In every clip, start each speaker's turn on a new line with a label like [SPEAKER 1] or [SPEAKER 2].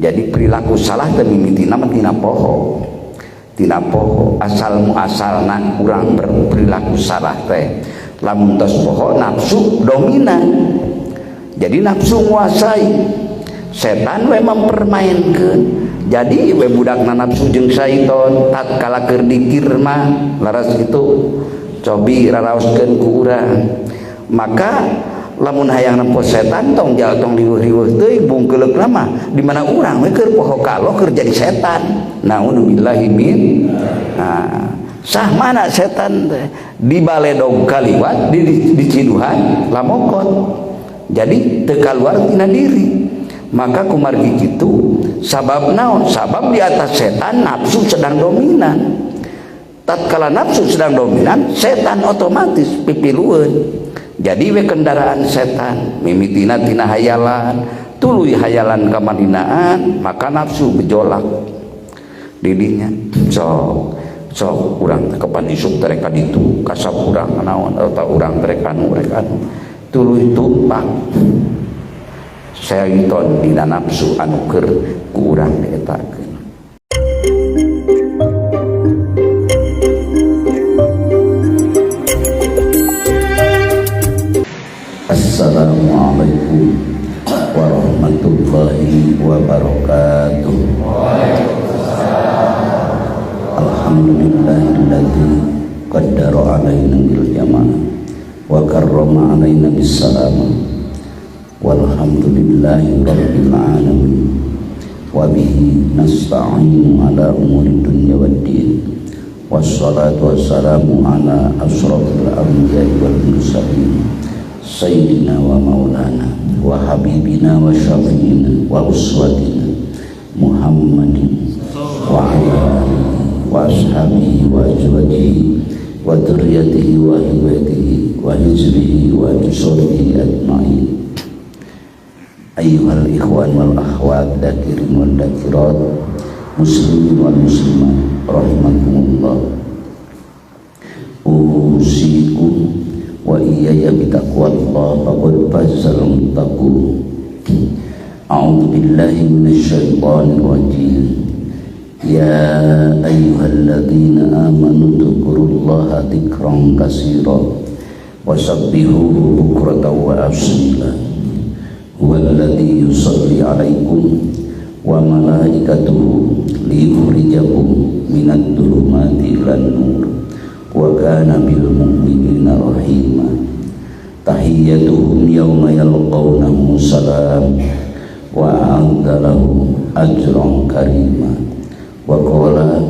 [SPEAKER 1] Jadi perilaku salah teh mimitina mah tina poho, tina poho. Asal muasalna urang berperilaku salah teh lamun tos poho, nafsu dominan. Jadi nafsu nguasai, setan we mempermainkan. Jadi we budakna nafsu jeung syaiton. Tatkala keur dikir mah laras itu, cobi raraoskeun ku urang. Maka lamun hayang nempo setan, tong jauh, tong riweuh-riweuh teuing, bungkeuleuk mah di mana urang we keur poho ka Allah, keur jadi setan. Naudzubillahi min. Nah, sah mana setan teh di baledog kaliwat di ciduhan lamokot, jadi teu kaluar tina diri. Maka kumargi kitu, sabab naon? Sabab di atas setan nafsu sedang dominan. Tatkala nafsu sedang dominan, setan otomatis pipilueun. Jadi we kendaraan setan mimitina tina hayalan, tuluy hayalan kamadinaan, maka nafsu gejolak didinya. Sok sok urang kapan isuk teh ka ditu, kasap urang naon, atau urang rek anu, rek anu, tuluy tumpak syaiton dina nafsu anu keur ku urang dietakeun. Assalamualaikum warahmatullahi wabarakatuh. Alhamdulillahilladzi qaddara alaina bil jamaah wa karrama alaina bis salamah. Walhamdulillahi rabbil alamin wa bihi nasta'inu ala umuri dunya waddin. Wassalatu wassalamu ala asyrafil anbiya'i wal mursalin sayyidina wa maulana wa habibina wa syafi'ina wa uswatina Muhammadin wa ala alihi wa ashabihi wa azwajihi wa dzurriyyatihi wa ahli baitihi wa hizbihi wa ansarihi ajma'in. Ayyuhal ikhwan wal akhwat, dzakirin wal dzakirat, muslimin wal muslimat rahimakumullah. Usikum wa iyaya bitaqwallah faqad fazal muttaqun. A'udzu billahi minasyaitonir rajim. Ya ayyuhalladzina amanu dzkurullaha dzikran katsira wasabbihuhu bukratan wa asila. Huwallazi yusalli 'alaikum wa malaikatuhu liyukhrijakum minadh dhulumati ilan nur wa kana bil mu'minina rahima. Tahiyyatuhum yawma yalqawnahu salam wa a'adda lahum ajran karima. Wa qala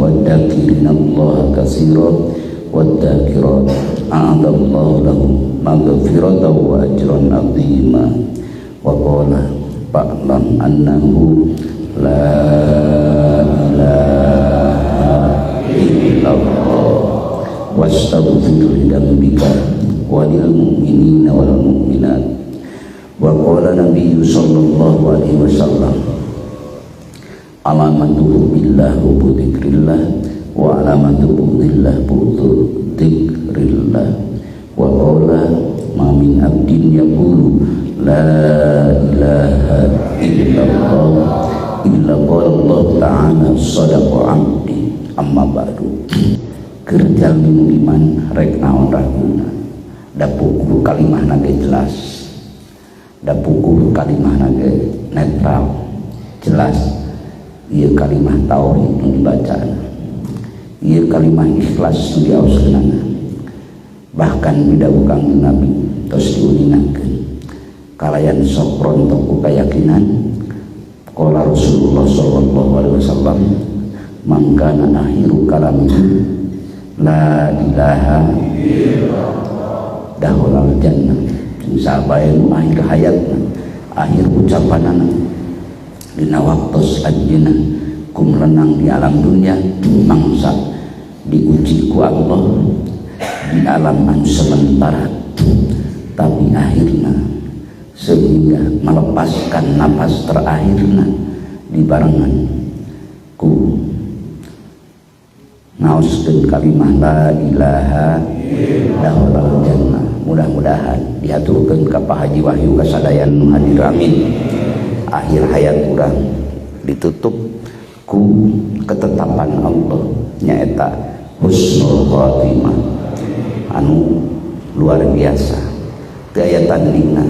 [SPEAKER 1] wadh-dzakirina Allaha katsiran wadh-dzakirat a'adda Allahu lahum maghfiratan wa ajran 'azima. Wa qala fa'lam annahu la ilaha illallah wastaghfir li dzambika wa lil mu'minina wal mu'minat. Wa qala nabiyyu sallallahu alaihi wasallam alamatu billah wa dzikrillah wa alamatu billah bu'du dzikrillah. Wa qala ma min abdin yaqulu la ilaha illallah illa qala Allah ta'ala sadaqa abdi. Amma ba'du. Keur jalmi nu iman rek naon raguna, da puguh kalimahna ge jelas, da puguh kalimahna ge netral jelas. Ieu kalimah tauhid nu dibacana, ieu kalimah ikhlas nu diaoskeunana, bahkan bidawuh Kangjeng Nabi tos diuningakeun kalayan sok rontok ku kayakinan. Qala Rasulullah sallallahu alaihi wasallam man kana akhiru kalamihi la ilaha illallah dakhalal jannah. Sing sabae nu akhir hayatna, akhir ucapanana dina waktos anjeunna kumlenang di alam dunia, mangsa diuji ku Allah di alam anu sementara, tapi akhirna sehingga melepaskan napas terakhirna dibarengan ku ngaoskeun kalimah la ilaha illallah jannah. Mudah-mudahan diaturkeun ka Pak Haji Wahyu kasadayan nu hadir, amin. Akhir hayat urang ditutup ku ketetapan Allah, nyaeta husnul khotimah anu luar biasa, teu aya tandingna.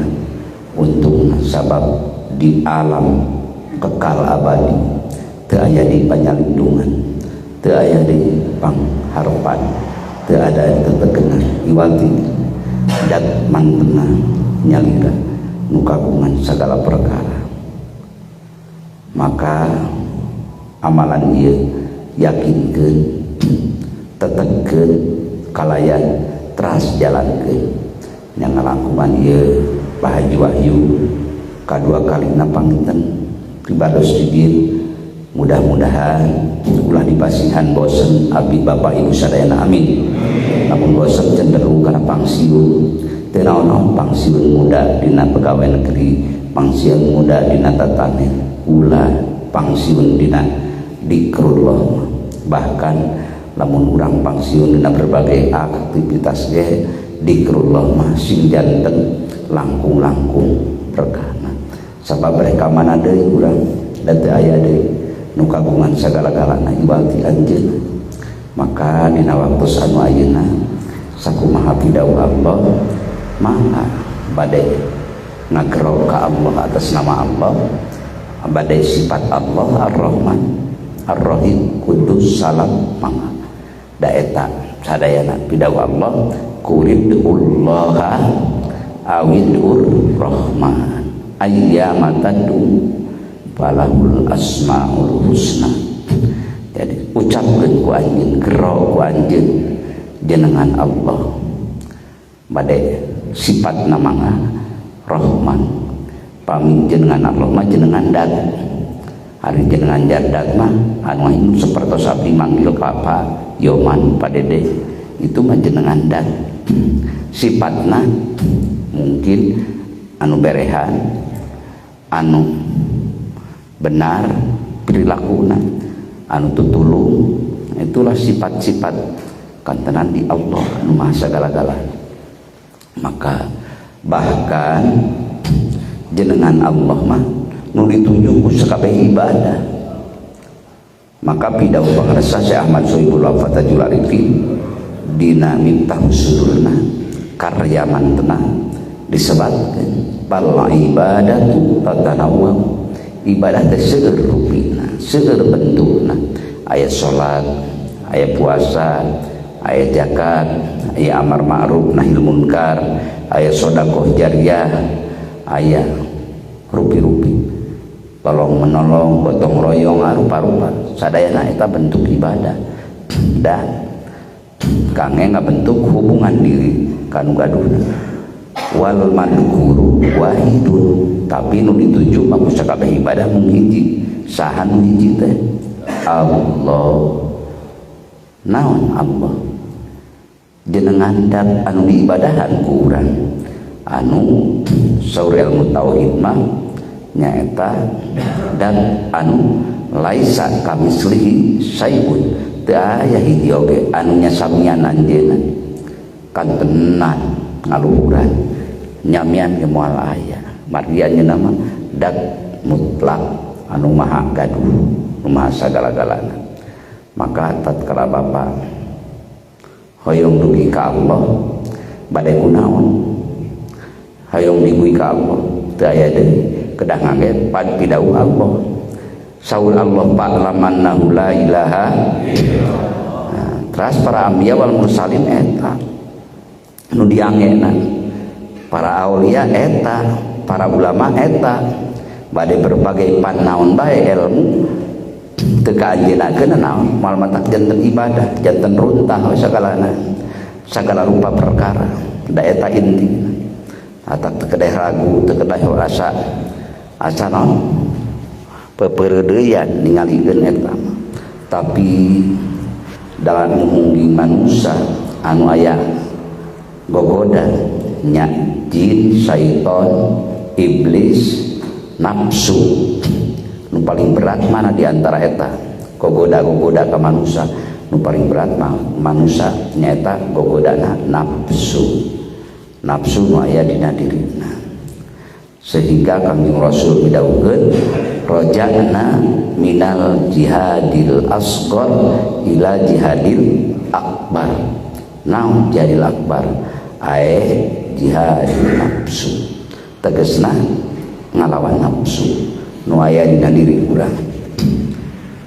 [SPEAKER 1] Untungna sabab di alam kekal abadi teu aya di panyalindungan, teu aya di pangharepan, teu ada tetegenan iwati dat mantena nyalira nu kagungan sagala perkara. Maka amalan ieu yakinkeun, tetegkeun, kalayan teras jalankeun. Yang ngalangkungan ieu Pak Haji Wahyu kadua kalina panginten pribados di dieu, mudah-mudahan ulah dipasihan bosen abdi, bapak, ibu sadayana, amin. Namun bosen cenderung karena pangsiun, teu naon-naon, pangsiun muda dina pegawai negeri, pangsiun muda dina tatanen, ulah pangsiun dina dikrullah. Bahkan lamun urang pangsiun dina berbagai aktivitas ge, dikrullah mah sing janten langkung-langkung berkahna, sabab mereka mana deui urang da teu aya deui nu kagungan sagala-galana iwal ti anjeunna. Maka dina waktu anu ayeuna, sakumaha pidawuh Allah, maka bade ngagero ka Allah atas nama Allah, bade sifat Allah Ar-Rahman Ar-Rahim, Kudus, Salam, mangga da eta sadayana pidawuh Allah, qulidullaha awidur rahman ayyama tad'u falahul asmaul husna. Jadi ucapkeun ku anjeun, gero ku anjeun jenengan Allah, bade sifat namanya Rahman. Pami jenengan Allah mah jenengan dat, hari jenengan dat mah anu seperti abdi manggil Papa Yoman, Pak Dede, itu mah jenengan dat. Sifatna mungkin anu berehan, anu benar perilaku, anu tutulung, itulah sifat-sifat kantenan di Allah anu maha segala-gala. Maka bahkan jenengan Allah mah nu dituju ku sakabeh ibadah. Maka pidawuh pangarsa Syekh Ahmad Sohibul Wafa Tajul Arifin dina Miftahus Sudurna, karya mantena, disebatkeun bal ibadatu tatanawwa, ibadah teh seueur rupina, seueur bentukna, aya salat, aya puasa, aya zakat, aya amar ma'ruf nahi munkar, aya sedekah jariah, aya rupi-rupi tolong menolong, gotong royong, rupa-rupa sadayana eta bentuk ibadah dan kangge ngabentuk hubungan diri kanu gaduhna. Wal madhkuru wahidun, tapi nu dituju mah ku sakabeh ibadah mung hiji. Saha nu hiji teh? Allah. Naon Allah? Jenengan dat anu diibadahan ku urang, anu saur ilmu tauhid mah nyaeta dat anu laisa kamislihi syai'un, teu aya hiji oge anu nyasamian anjeunna, kantenan ngaluhuran nyamian ge moal aya. Margi anjeunna mah dat mutlak anu maha gaduh, nu maha sagala-galana. Maka tatkala bapa hoyong dugi ka Allah, bade kunaon hoyong dibui ka Allah, teu aya deui, kedah ngangge pad pidawuh Allah. Saur Allah, fa'lamannahu la ilaha. Nah, teras para anbiya wal mursalin eta nu diangena, para aulia eta, para ulama eta, bade berbagai panaon bae ilmu teu kaanjeunakeun naon, moal matak janten ibadah, janten runtah sagalana, sagala rupa perkara. Da eta intina, atak teu kedah ragu, teu kedah rasa asa naon pepereudeuyan ningalikeun eta. Tapi dalam menghunggi manusia anu aya gogoda nya jin, syaiton, iblis, nafsu, nu paling berat mana di antara eta gogoda-gogoda ka manusia? Nu paling berat mah manusia nyaeta gogodana nafsu, nafsu nu aya dina dirina. Sehingga Kangjeng Rasul midawuhkeun, raja'na minal jihadil asghar ila jihadil akbar. Naon jihadil akbar? Ae jihad nafsu, tegesna ngalawan nafsu nu aya dina diri urang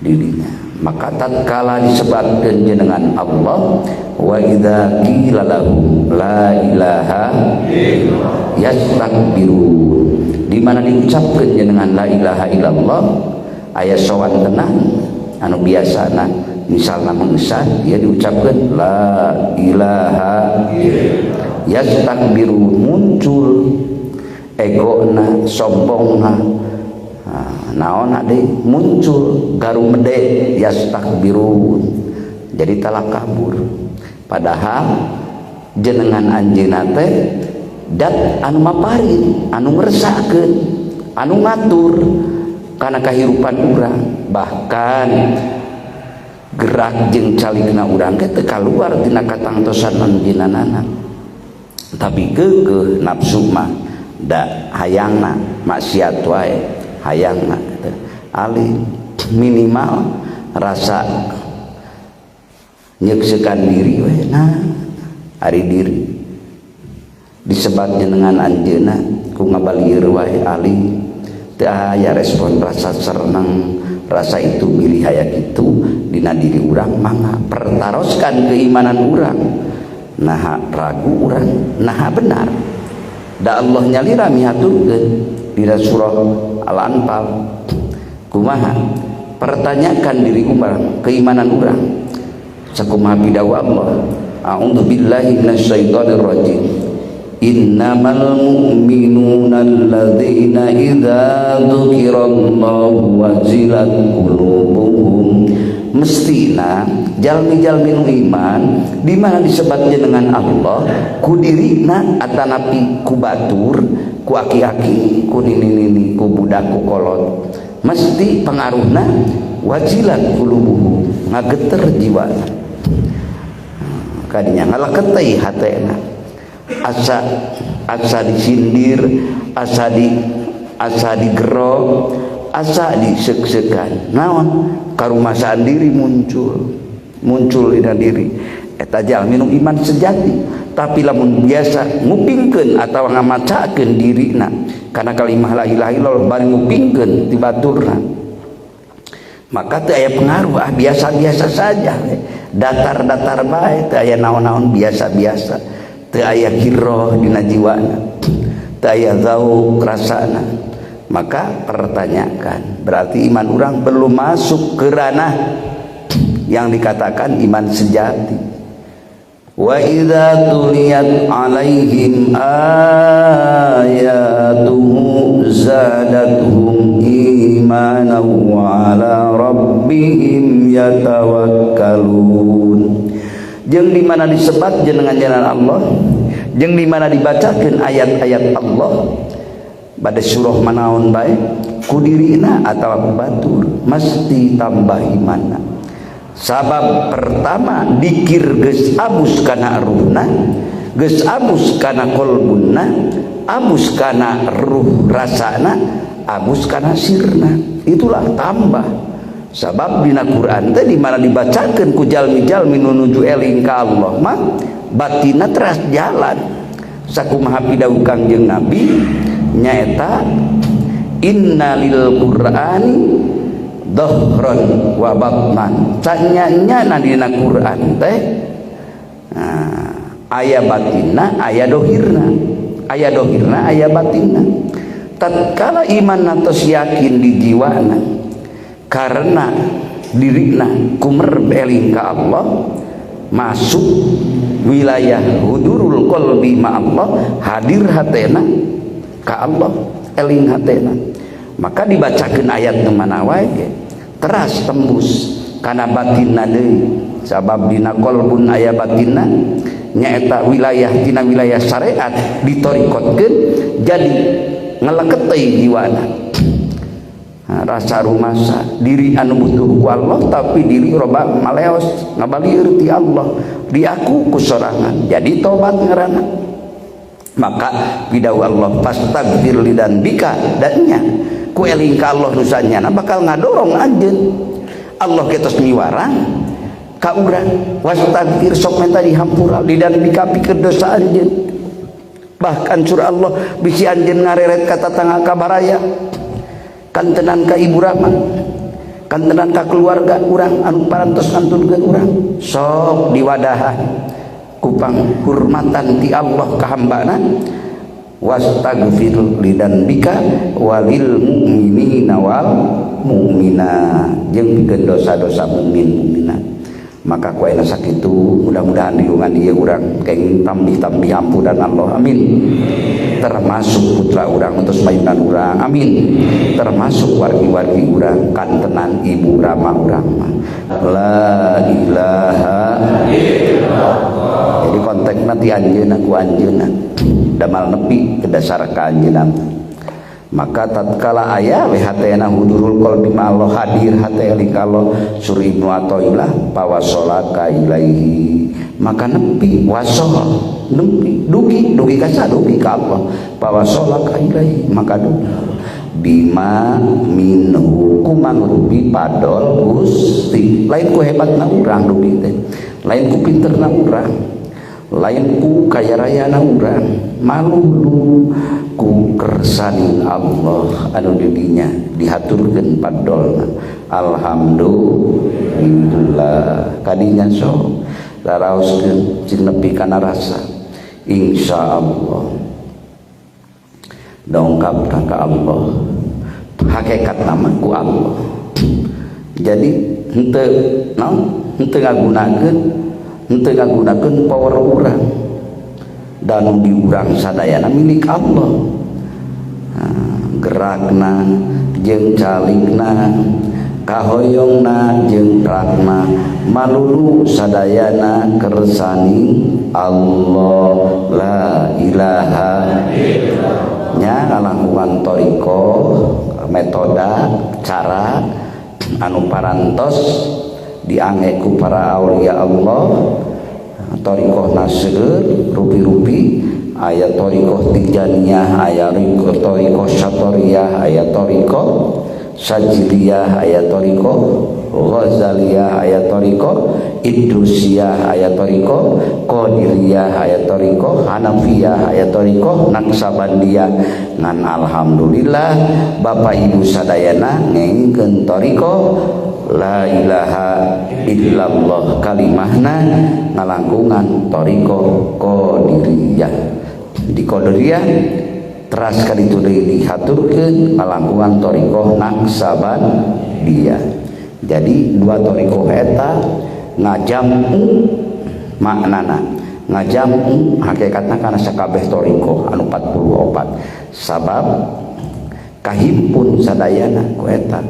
[SPEAKER 1] dirinya. Maka tatkala disebutkeun jenengan Allah, wa idza qila lahum la ilaha yastakbirun, di mana diucapkeun jenengan la ilaha illallah, aya sowan tenang anu biasana misalna mengesan dia diucapkeun la ilaha, yastakbiru, muncul egona, sombongna, naon ade muncul garumede, yastakbirun, jadi talak kabur. Padahal jenengan anjeunna teh dat anu maparin, anu ngeresakeun, anu ngatur kana kahirupan urang. Bahkan gerak jeung calikna urang teh teu kaluar tina katangtosan anjeunna, tapi keukeuh nafsu mah da hayangna maksiat wae, hayangna alim minimal rasa nyeksekan diri we. Nah, ari diri disebatnya dengan anjeuna ku ngabalieur wae alim, teu aya respon rasa seneng, rasa itu milih aya kitu dina diri urang. Mangga pertaroskan keimanan urang. Nah, ragu urang, nah benar da Allah nyalira mihaturkeun dina surah Al-Anfal kumaha? Pertanyakan diri urang, keimanan urang sakumaha. Pidawuh Allah, a'udzu billahi minasyaitonir rajim, innamal mu'minuna alladzina idza dzukirallahu wajilat qulubuhum. Mestina jalmi-jalmi nu iman di mana disebutnya dengan Allah ku dirina atanapi ku batur, ku aki-aki, ku nini-nini, ku budak, ku kolot, mesti pengaruhna wajilat qulubuhum, ngageter jiwana kadinya, ngaleketei hatena, asa asa disindir, asa digerok, asa diseuk-seukan, naon karumasaan diri muncul, muncul dina diri. Eta jalmi nu iman sejati. Tapi lamun biasa ngupingkeun atawa ngamacakeun dirina kana kalimah la ilaha illallah bari ngupingkeun ti baturna, maka teu aya pengaruh. Ah, biasa-biasa saja, datar-datar bae, teu aya naon-naon, biasa-biasa, teu aya giroh dina jiwana, teu aya zauq rasana. Maka pertanyakan, berarti iman orang belum masuk ke ranah yang dikatakan iman sejati. Wa idza tuliyat alaihim ayatuhu zadatuhum imanan wa ala rabbihim yatawakkalun. Jeung di mana disebat jenengan jalan Allah, jeung di mana dibacakeun ayat-ayat Allah pada surah manaon bae ku dirina atawa ku batur, mesti tambah imanna. Sabab pertama dikir geus abus kana ruhna, geus abus kana kolbunna, abus kana ruh rasana, abus kana sirna. Itulah tambah. Sabab dina Quran teh di mana dibacakeun ku jalmi-jalmi nu nuju eling ka Allah mah batinna teras jalan. Sakumaha pidawuh Kangjeng Nabi nyaeta, inna lil Qur'ani dhahran wa batnan. Canyanya dina Quran teh, nah, aya batinna, aya dohirna, aya dohirna, aya batinna. Tatkala iman tos yakin di jiwana karena dirina kumer eling ka Allah, masuk wilayah hudurul qalbi ma Allah, hadir hatena ka Allah, eling hatena, maka dibacakeun ayat nu mana wae ge teras tembus kana batinna deui. Sabab dina qalbun aya batinna, nyaeta wilayah tina wilayah syariat ditorikotkeun, jadi ngeleketei jiwana. Nah, rasa rumasa diri anu butuh ku Allah, tapi diri roba maleos ngabalieur ti Allah, diaku ku sorangan, jadi tobat ngaranna. Maka pidawuh Allah fastaghfir lidzanbika, dan nya ku eling ka Allah dosanya bakal ngadorong anjeun. Allah kitos miwarang ka urang, wastaghfir, sok minta dihampura, lidzanbika, pikeun dosa anjeun. Bahkan surah Allah, bisi anjeun ngareret ka tatangga, ka baraya, kantenan ka ibu rama, kantenan ka keluarga urang anu parantos ngantunkeun urang, sok diwadahan ku panghurmatan ti Allah ka hambana, wastaghfir lidzanbika walil mu'minina wal mu'minat, jeung pikeun dosa-dosa mukmin mukminat. Maka ku ayeuna sakitu, mudah-mudahan riungan ieu urang kenging tambih-tambih ampunan Allah, amin. Termasuk putra urang untuk mayunan urang, amin. Termasuk wargi-wargi urang, kantenan ibu rama urang mah. La ilaha illallah. Jadi konteksna ti anjeunna, ku anjeunna damal nepi ke dasar ka anjeunna. Maka tatkala aya we hatena hudurul qalbi ma Allah, hadir hate eling ka Allah, sur Ibnu Athaillah pawasolaka ilaihi, maka nepi wasol, nepi dugi, dugi ka dugi ka Allah, pawasolaka ilaihi, maka dugi bima minhu, ku mangrupi padol Gusti. Lain ku hebatna urang dugi teh, lain ku pinterna urang, lain ku kaya rayana urang, malulu ku kersaning Allah anu didinya dihaturkeun padolna. Alhamdulillah, kadinya so raraoskeun cing nepi kana rasa, insyaallah dongkap ka Allah. Hakikat nama ku Allah, jadi henteu naon, henteu ngagunakeun power urang, dan di urang sadayana milik Allah. Nah, gerakna jeung calikna, kahoyongna jeung prakna, malulu sadayana kersaning Allah. La ilaha nya ngalakukan thoriqoh, metoda, cara anu parantos diangge ku para aulia Allah. Thoriqoh naseur rupi-rupi, aya thoriqoh Tijaniyah, aya thoriqoh Syatoriyah, aya thoriqoh Syadziliyah, aya thoriqoh Ghazaliyah, aya thoriqoh Idrusiyah, aya thoriqoh Qadiriyah, aya thoriqoh Hanafiyah, aya thoriqoh Naqsabandiyah. Ngan alhamdulillah Bapak Ibu sadayana ngengkeun thoriqoh la ilaha illallah, kalimahna ngalangkungan thoriqoh Qadiriyah. Di Qadiriyah teras kali itu dihaturkeun ngalangkungan thoriqoh Naqsabandiyah. Jadi dua thoriqoh eta ngajamu maknana, ngajamu hakikatna kana sakabeh thoriqoh anu 44, sabab kahimpun sadayana ku eta,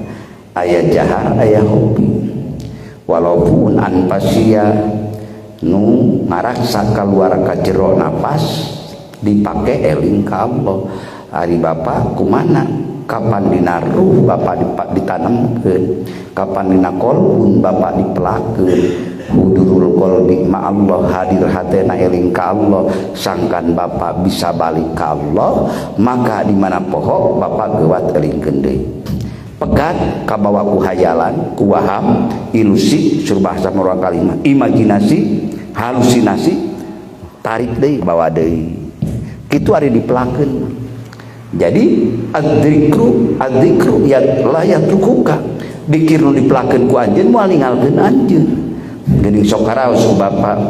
[SPEAKER 1] aya jahar aya hobi. Walaupun anfasia nu ngaraksa keluar ka jero nafas dipake eling ka Allah. Ari bapak kumana, kapan dina ruh bapak ditanamkeun, kapan dina kolbun bapak dipelakeun, hudurul qalbi ma Allah, hadir hatena eling ka Allah, sangkan bapak bisa balik ka Allah. Maka di mana poho, bapak gewat elingkeun deui, pegat kabawa ku hayalan, ku waham, ilusi, sur bahasa urang kalimat imajinasi, halusinasi, tarik deui, bawa deui kitu ari dipelakeun. Jadi adzikru, adzikru ya la yatrukuka, dikir nu dipelakeun ku anjeun moal ninggalkeun anjeun. Geuning sok karaos ku bapak,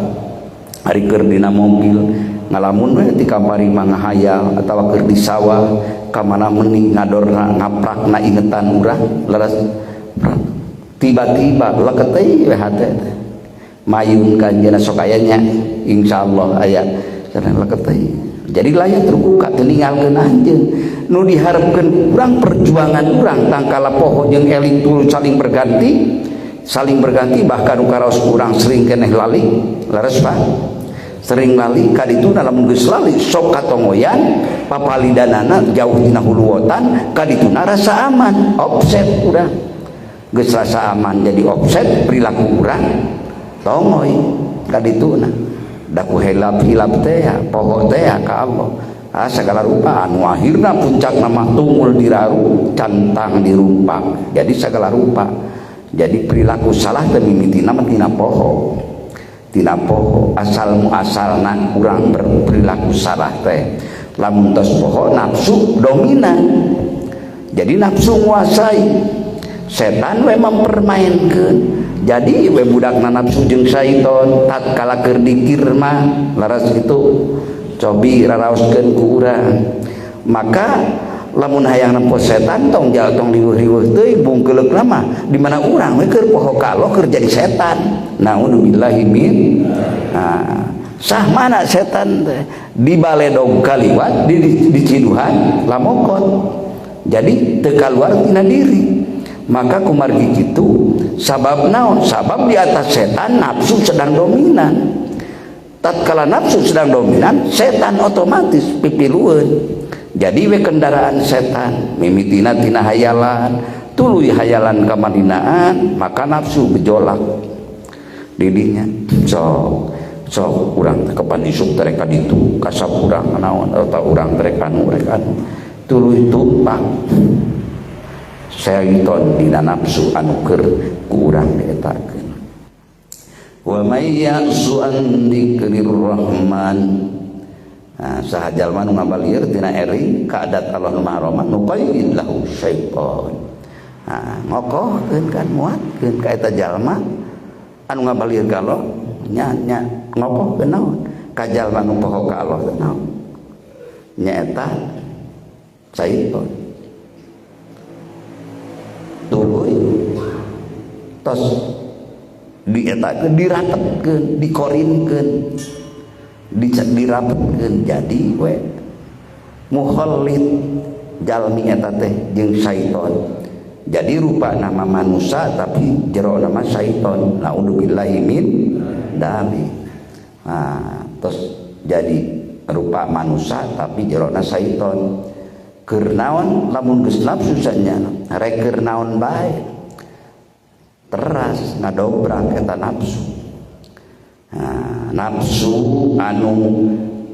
[SPEAKER 1] ari keur dina mobil ngalamun we ti kamari mah ngahayal, atawa keur di sawah ka mana meni ngadorna, ngaprakna ingetan urang leres, tiba-tiba leket we hate teh mayun ka anjeunna. Sok aya nya, insyaallah aya cenah leket teh. Jadi layak terbuka teu ninggalkeun anjeun. Nu diharapkeun urang, perjuangan urang tangkala poho jeung eling tuluy saling berganti, saling berganti. Bahkan nu karaos urang sering keneh lali, leres Pak, sering lali. Kaditu lamun geus lali sok katongoyan papalidanana jauh tina huluwotan, kadituna rasa aman, offset urang. Geus rasa aman jadi offset perilaku urang, tongoy kadituna da ku hilap hilap teh, poho teh ka Allah. Ah, segala rupa anu akhirna puncak nama tungul diraru, cantang dirumpak. Jadi segala rupa. Jadi perilaku salah teh mimitina mah tina poho. Tina poho asal muasalna urang berperilaku salah teh. Lamun tos poho, nafsu dominan. Jadi nafsu nguasai. Setan we mempermainkan. Jadi we budakna nafsu jeung syaiton tatkala keur dikir mah laras itu cobi raraoskeun ku urang. Maka lamun hayang nempo setan, tong jal, tong riweuh-riweuh teuing, bungkeuleuk mah di mana urang we keur poho ka Allah, keur jadi setan. Naudzubillahi min. Nah, sah mana setan teh di baledog kaliwat di ciduhan lamokot. Jadi teu kaluar tina diri. Maka kumargi kitu, sabab naon? Sabab di atas setan nafsu sedang dominan. Tatkala nafsu sedang dominan, setan otomatis pipilueun. Jadi we kendaraan setan mimitina tina hayalan, tuluy hayalan kamadinaan, maka nafsu gejolak didinya. Sok sok urang teh kapan isuk teh ka ditu, kasap urang naon, atau urang teh anu rek anu, tuluy tumpak syaiton dina nafsu anu keur ku urang dietakeun. Wa may ya'su an dzikrir rahman. Nah, saha jalma nu ngabalieur tina eling ka adat Allah nu Maha Rahman, nuqayyid lahu syaiton. Nah, ngokohkeun kan, muatkeun ka eta jalma anu ngabalieur ka Allah, nya nya ngokohkeun naon ka jalma nu poho ka Allah teh naon? Nyaeta syaiton. Tuluy tos dietakeun, dirapetkeun, dikorinkeun, dirapetkeun, jadi we mukhallid jalmi eta teh jeung syaiton. Jadi rupa nama manusia tapi jero nama syaiton. Naudzubillahi min dzalik. Nah, terus jadi rupa manusia tapi jerona syaiton. Keur naon? Lamun geus nafsu sanyana rek keur naon bae teras ngadobrak eta nafsu. Nah, nafsu anu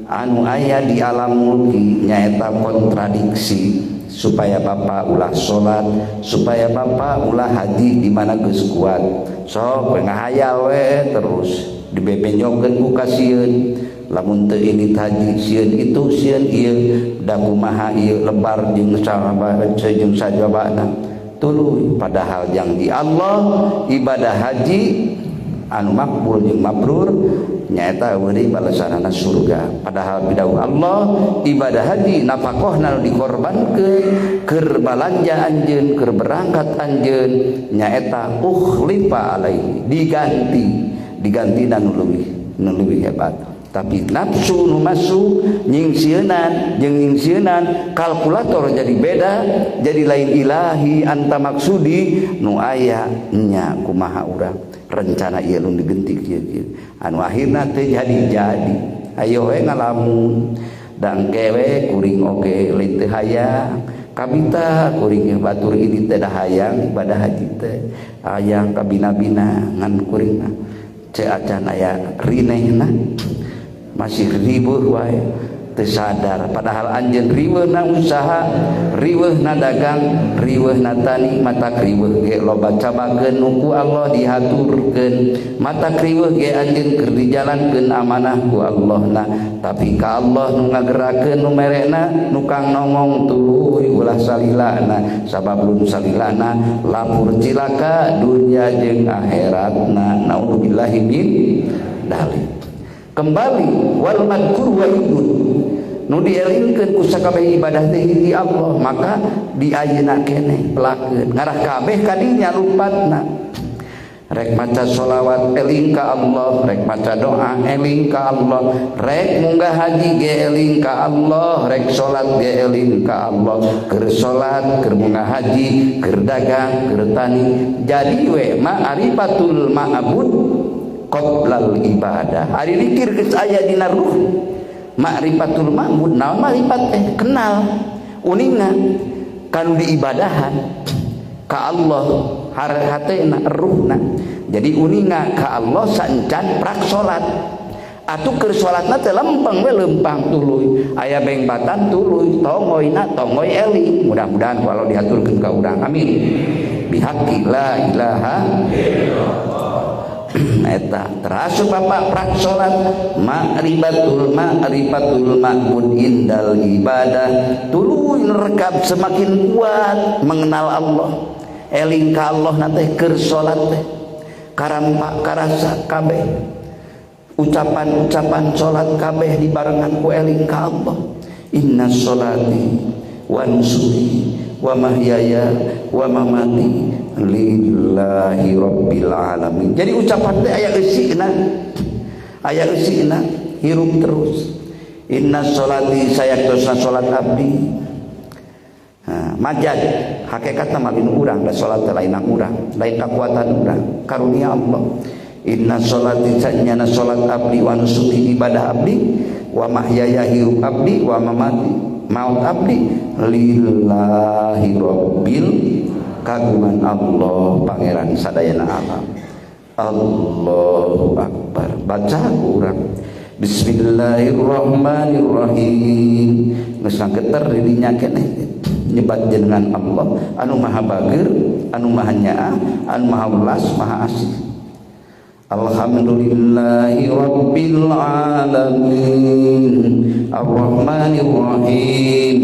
[SPEAKER 1] anu aya di alam mulki nyaeta kontradiksi supaya bapak ulah salat, supaya bapak ulah haji di mana geus kuat. Sok we ngahayal we terus dibebenjokeun ku kasieun. Lamun teu ini haji sieun itu, sieun ieu, da kumaha ieu lebar jeung sahabat jeung sajabana. Tuluy padahal janji Allah ibadah haji anu makbul jeung mabrur nyaeta eueuh balasanana surga. Padahal pidawuh Allah ibadah haji nafakohna nu dikorbankeun keur balanja anjeun, keur berangkat anjeun, nyaeta ukhlifa alaihi, diganti, diganti nu leuwih, nu leuwih hebat. Tapi nafsu nu masuk nyingsieunan jeung nyingsieunan, kalkulator jadi beda, jadi lain ilahi anta maksudi nu aya nya kumaha urang rencana ieu nu digenti kieu kieu anu akhirna teu jadi-jadi. Ayo we ngalamun dang kewe kuring oge lain teu hayang kabita kuring batur ini teh da hayang ibadah haji teh hayang kabina-bina ngan kuring ce acan aya rinehna, masih ribuh wae, teu sadar. Padahal anjeun riweuhna usaha, riweuhna dagang, riweuhna tani. Mata riweuh ge loba cabageun nu ku Allah dihaturkeun, mata riweuh ge anjeun keur dijalankeun amanah ku Allahna. Tapi ka Allah nu ngagerakeun, nu merena, nu kang nongong, tuluy ulah salilana, sabab lun salilana lapur cilaka dunya jeung akhiratna. Naudzubillahi min dzalik. Kembali, wal madkur wahidun, nu dielingkeun ku sakabeh ibadah teh hiji Allah. Maka di ayeuna keneh pelakeun ngarah kabeh kadinya lupatna. Rek maca sholawat eling ka Allah, rek maca doa eling ka Allah, rek munggah haji ge eling ka Allah, rek salat ge eling ka Allah. Keur salat, keur munggah haji, keur dagang, keur tani, jadi we ma'rifatul ma'bud qoblal ibadah. Ari dikir geus aya dina ruh ma'rifatul ma'bud. Naon ma'rifat teh? Kenal, uninga kanu diibadahan ka Allah hatena, ruhna. Jadi uninga ka Allah sancan prak salat. Atuh keur salatna teh lempeng we, lempang tuluy aya bengbatan tuluy tongoyna tongoy eling. Mudah-mudahan kalau dihaturkeun ka urang, amin, bihaqi la ilaha illallah. Eta terasa bapak prak salat ma'rifatul ma'rifatul ma'bud indal ibadah, tuluy rekap semakin kuat mengenal Allah, eling ka Allah na teh keur salat teh karampak karasa kabeh ucapan-ucapan salat kabeh dibarengan ku eling ka Allah. Inna sholati wa nusuki wa mahyaya wa mamati lillahi rabbil alamin. Jadi ucapan teh aya eusina, aya eusina, hirup terus. Inna sholati sayaktosna salat abdi. Nah, majad hakikatna mah lain urang da salat teh lain urang, lain kakuatan urang, karunia Allah. Inna sholati sanyana salat abdi, wa nusuki ibadah abdi, wa mahyaya hirup abdi, wa mamati maut abdi, lillahi rabbil kagungan Allah pangeran sadayana alam. Allahu akbar. Baca ku urang bismillahirrahmanirrahim, geus geter di dinya keneh nyebat jenengan Allah anu maha bager, anu maha nyaah, anu maha welas, maha asih. Alhamdulillahi rabbil alamin arrahmanir rahim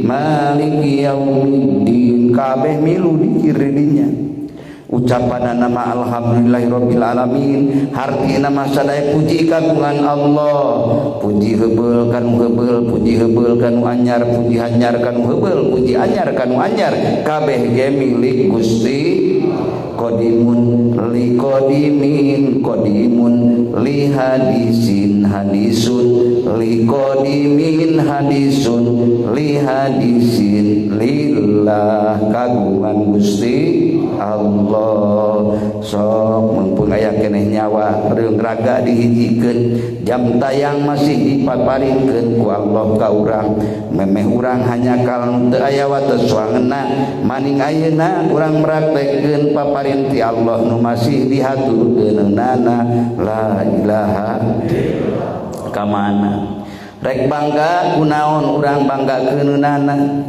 [SPEAKER 1] maliki yaumiddin. Kabeh milu dikir dinya ucapan nama alhamdulillahi rabbil alamin, hartina mah sadaya puji kagungan Allah. Puji heubeul kanu heubeul, puji heubeul kanu anyar, puji anyar kanu heubeul, puji anyar kanu anyar, kabeh ge milik Gusti. Qadimun li qadimin qadimun li hadisin hadisun li qadimin hadisun li hadisin lillah kagungan Gusti Allah. Sok mumpung aya keneh nyawa reung raga dihijikeun, jam tayang masih dipaparinkeun ku Allah ka urang. Memeh urang hanya kal teu aya wates wangeuna, maning ayeuna urang meraktekeun paparin ti Allah nu masih dihaturkeunana la ilaha illallah. Ka mana rek bangga kunaon urang bangga keunana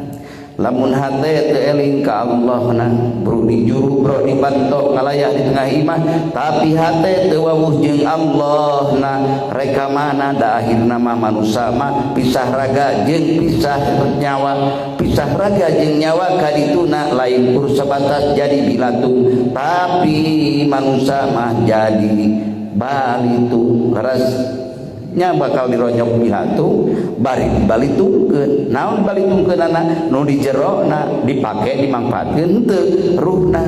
[SPEAKER 1] lamun hate teu eling ka Allahna. Bro di juru, bro di bantok ngalayah di tengah imah, tapi hate teu wawuh jeung Allahna, rek ka mana? Da akhirna mah manusa mah pisah raga jeung pisah nyawa, pisah raga jeung nyawa kadituna lain kur sabatas jadi bilatung, tapi manusa mah jadi balitung. Leres nya bakal dironyok bilatung bari dibalitungkeun. Naon balitungkeunana? Nu di jerona dipake dimangfaatkeun henteu, ruhna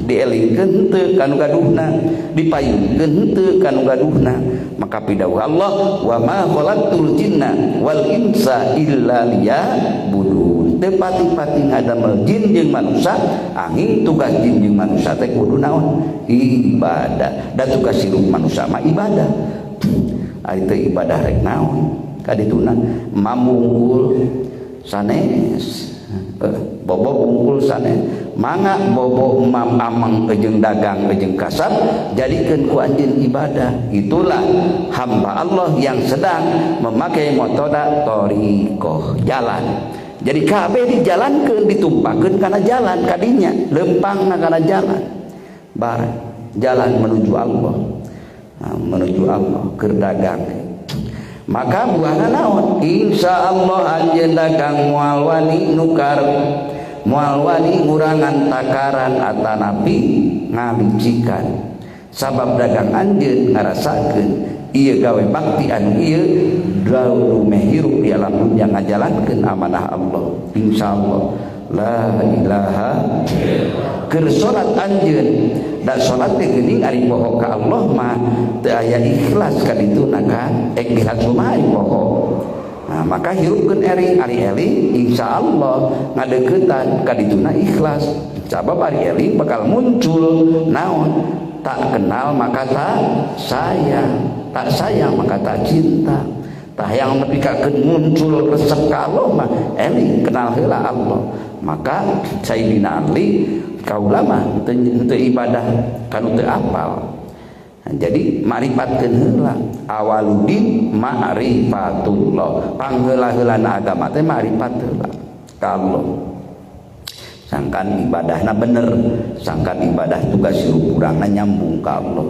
[SPEAKER 1] dielingkeun henteu kanu gaduhna, dipayunkeun henteu kanu gaduhna. Maka pidawuh Allah wa ma khalaqtul jinna wal insa illa liya'budun. Teu pati-pati ngadamel jin jeung manusa, angin tugas jin jeung manusa teh kudu naon? Ibadah. Da tugas hirup manusa mah ibadah. Ari teu ibadah rek naon? Kadituna mamungkul sanes, bobo bungkul sanes, mangga bobo mam amang jeung dagang jeung kasab jadikeun ku anjeun ibadah. Itulah hamba Allah yang sedang memakai metode thariqah, jalan. Jadi kabeh dijalankeun, ditumpakeun kana jalan kadinya, lempangna kana jalan. Bar jalan menuju Allah. Nah, menuju Allah keur dagang. Maka buahna naon? Insyaallah anjeun dagang moal wani nukar, moal wani ngurangan takaran atanapi ngalicikan. Sabab dagang anjeun ngarasakeun ieu gawe bakti anu ieu dalu meh hirup di alam dunya ngajalankeun amanah Allah. Insyaallah la ilaha illallah. Keur salat anjeun da salat teh geuning ari poho ka Allah mah teu aya ikhlas ka dituna kan, ek ikhlas kumaha ari poho. Nah, maka hirupkeun ering ari eling insyaallah ngadeuketan ka dituna ikhlas. Sabab ari eling bakal muncul naon? Tak kenal maka tak sayang, tak sayang maka tak cinta. Tah yang nepi ka muncul resep ka Allah mah eling kenal heula Allah. Maka Sayyidina Ali kaula mah teu ibadah kanu teu apal. Nah, jadi makrifatkeun heula. Awaluddin ma'rifatullah, pangheula-heulana agama teh makrifat heula ka Allah. Sangkan ibadahna bener, sangkan ibadah tugas hirup urangna nyambung ka Allah.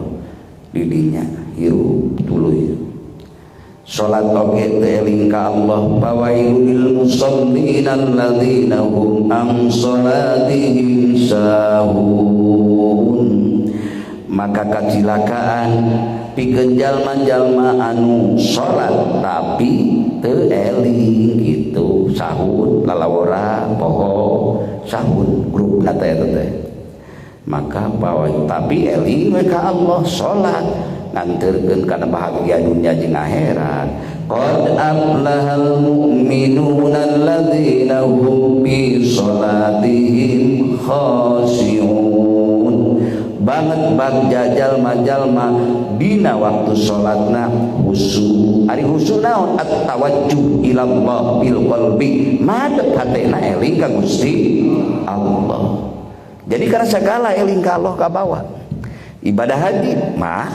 [SPEAKER 1] Didinya hirup tuluy salat oge teu eling ka Allah. Fawailul lil musallin alladzina hum an salatihim sahun. Maka kacilakaan pikeun jalma-jalma anu salat tapi teu eling gitu, sahun lalawora poho sahun grupna teh teh. Maka bawa tapi eling we ka Allah, salat nganterkeun kana bahagia dunia jeung akhirat. Qad aflahal mu'minuna alladzina hum fi salatihim khashi'un. Banget bagja jalma-jalma dina waktu salatna khusyuk. Ari khusyuk naon? At-tawajjuh ila Allah bil qalbi, madep hatena eling ka Gusti Allah. Jadi karena segala eling ka Allah kabawa. Ibadah haji mah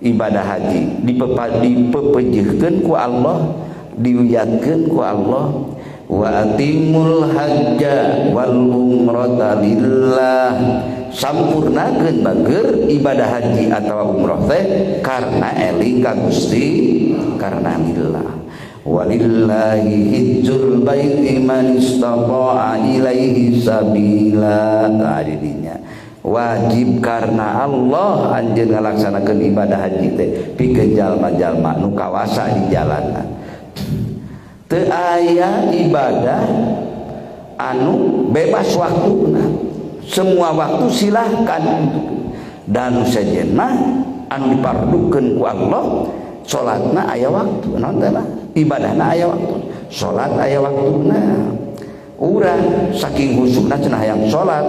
[SPEAKER 1] ibadah haji dipepejeuhkeun ku Allah, diwiatkeun ku Allah, wa atimul hajja wal umrata lillah. Sampurnakeun bager ibadah haji atau umroh teh karena eling ka Gusti, karena lillah. Walillahi hijjul baiti man istata'a ilaihi sabila. Nah, didinya wajib karena Allah anjeun ngalaksanakeun ibadah haji teh pikeun jalma-jalma nu kawasa di jalanna. Teu aya ibadah anu bebas waktuna, semua waktu silahkan. Dan sejenna anu dipardukeun ku Allah, salatna aya waktu, naon teh lah, ibadahna aya waktu, salat aya waktuna. Urang saking husukna cenah hayang salat,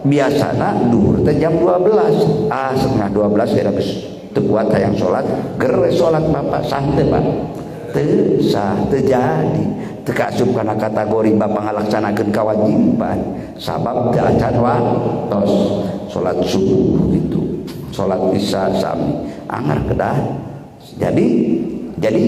[SPEAKER 1] biasana duhur teh jam 12, ah setengah 12 kira geus teu kuat hayang salat, ger salat bapak sah teu Pak? Teu sah, teu jadi, teu kaasup kana kategori bapak ngalaksanakeun kewajiban, sabab teu acan waktos salat subuh gitu, salat isya sami anggar kedah. Jadi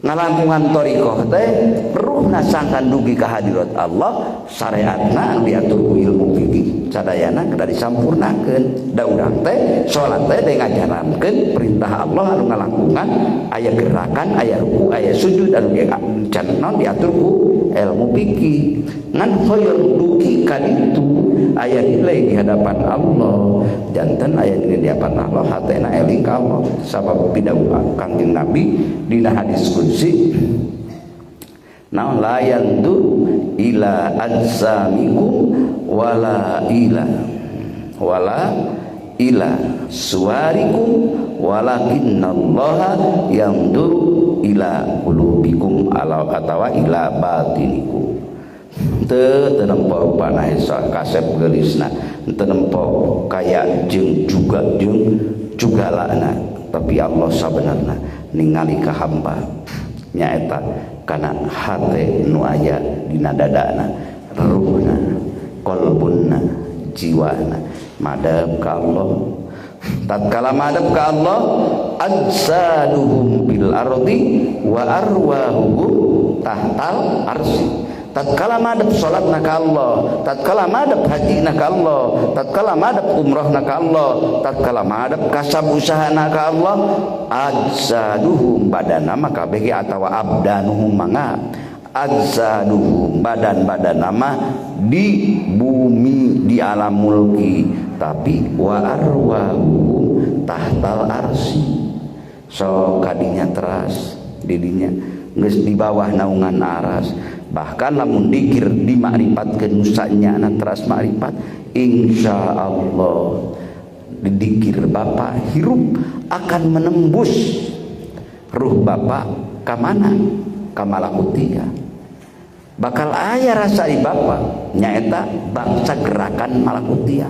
[SPEAKER 1] ngalangkungan thariqah teh ruhna sangkan dugi ka hadirat Allah, syariatna anu diatur ku ilmu fikih sadayana kedah disampurnakeun. Da urang teh salat teh teh ngajarankeun perintah Allah anu ngalangkungan aya gerakan, aya ruku, aya sujud anu can naon diatur ku ilmu fikih. Ngan hoyong dugi ka ditu aya nilai di hadapan Allah, janten aya nilai di hadapan Allah hatena eling ka Allah. Sabab pidawuh Kangjeng Nabi dina hadis qudsi naon, la yandur ila ajsamikum wala ila wala ila suwarikum walakinnallaha yandur ila qulubikum ala atawa ila batinikum. Teu nempo rupana kasep geulisna, teu nempo kaya jeung juga jeung jugalana, tapi Allah sabenarna ningali ka hamba nyaeta kana hate nu aya dina dadana, ruhna, qalbunna, jiwana madep ka Allah. Tatkala madep ka Allah, ajsaduhum bil ardi wa arwahuhum tahtal arsy. Tatkala madep salatna ka Allah, tatkala madep hajina ka Allah, tatkala madep umrohna ka Allah, tatkala madep kasab usahana ka Allah, ajsaduhum badana maka kabeh atawa abdanuhum manga ajsaduhum badan-badan nama di bumi di alam mulki, tapi wa arwahuhum tahtal arsy. So kadinya teras didinya geus di bawah naungan aras. Bahkan lamun dikir dimakrifat nusanya na teras makrifat, insyaallah didikir bapak hirup akan menembus ruh bapak ka mana? Ka malakutia. Bakal aya rasa di bapak nyaeta bangsa gerakan malakutia,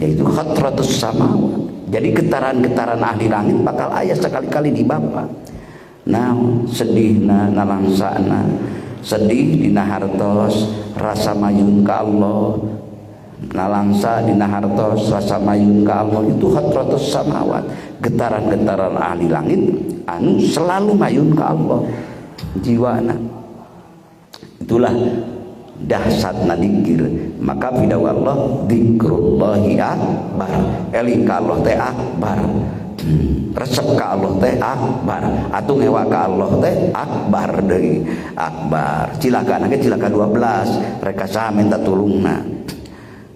[SPEAKER 1] yaitu khatratus samawat. Jadi getaran-getaran ahli langit bakal aya sekali-kali di bapak. Nah, sedihna nalangsana, sedih dina hartos, rasa mayun ka Allah, nalangsa dina hartos rasa mayun ka Allah itu hadratus samawat, getaran-getaran ahli langit anu selalu mayun ka Allah jiwana. Itulah dahsyatna dikir. Maka pidawuh Allah dzikrullahi akbar, eling ka Allah teh akbar, resep ka Allah teh akbar, atuh ngewa ka Allah teh akbar deui, akbar. Cilaka ge cilaka 12 rek saha minta tulungna.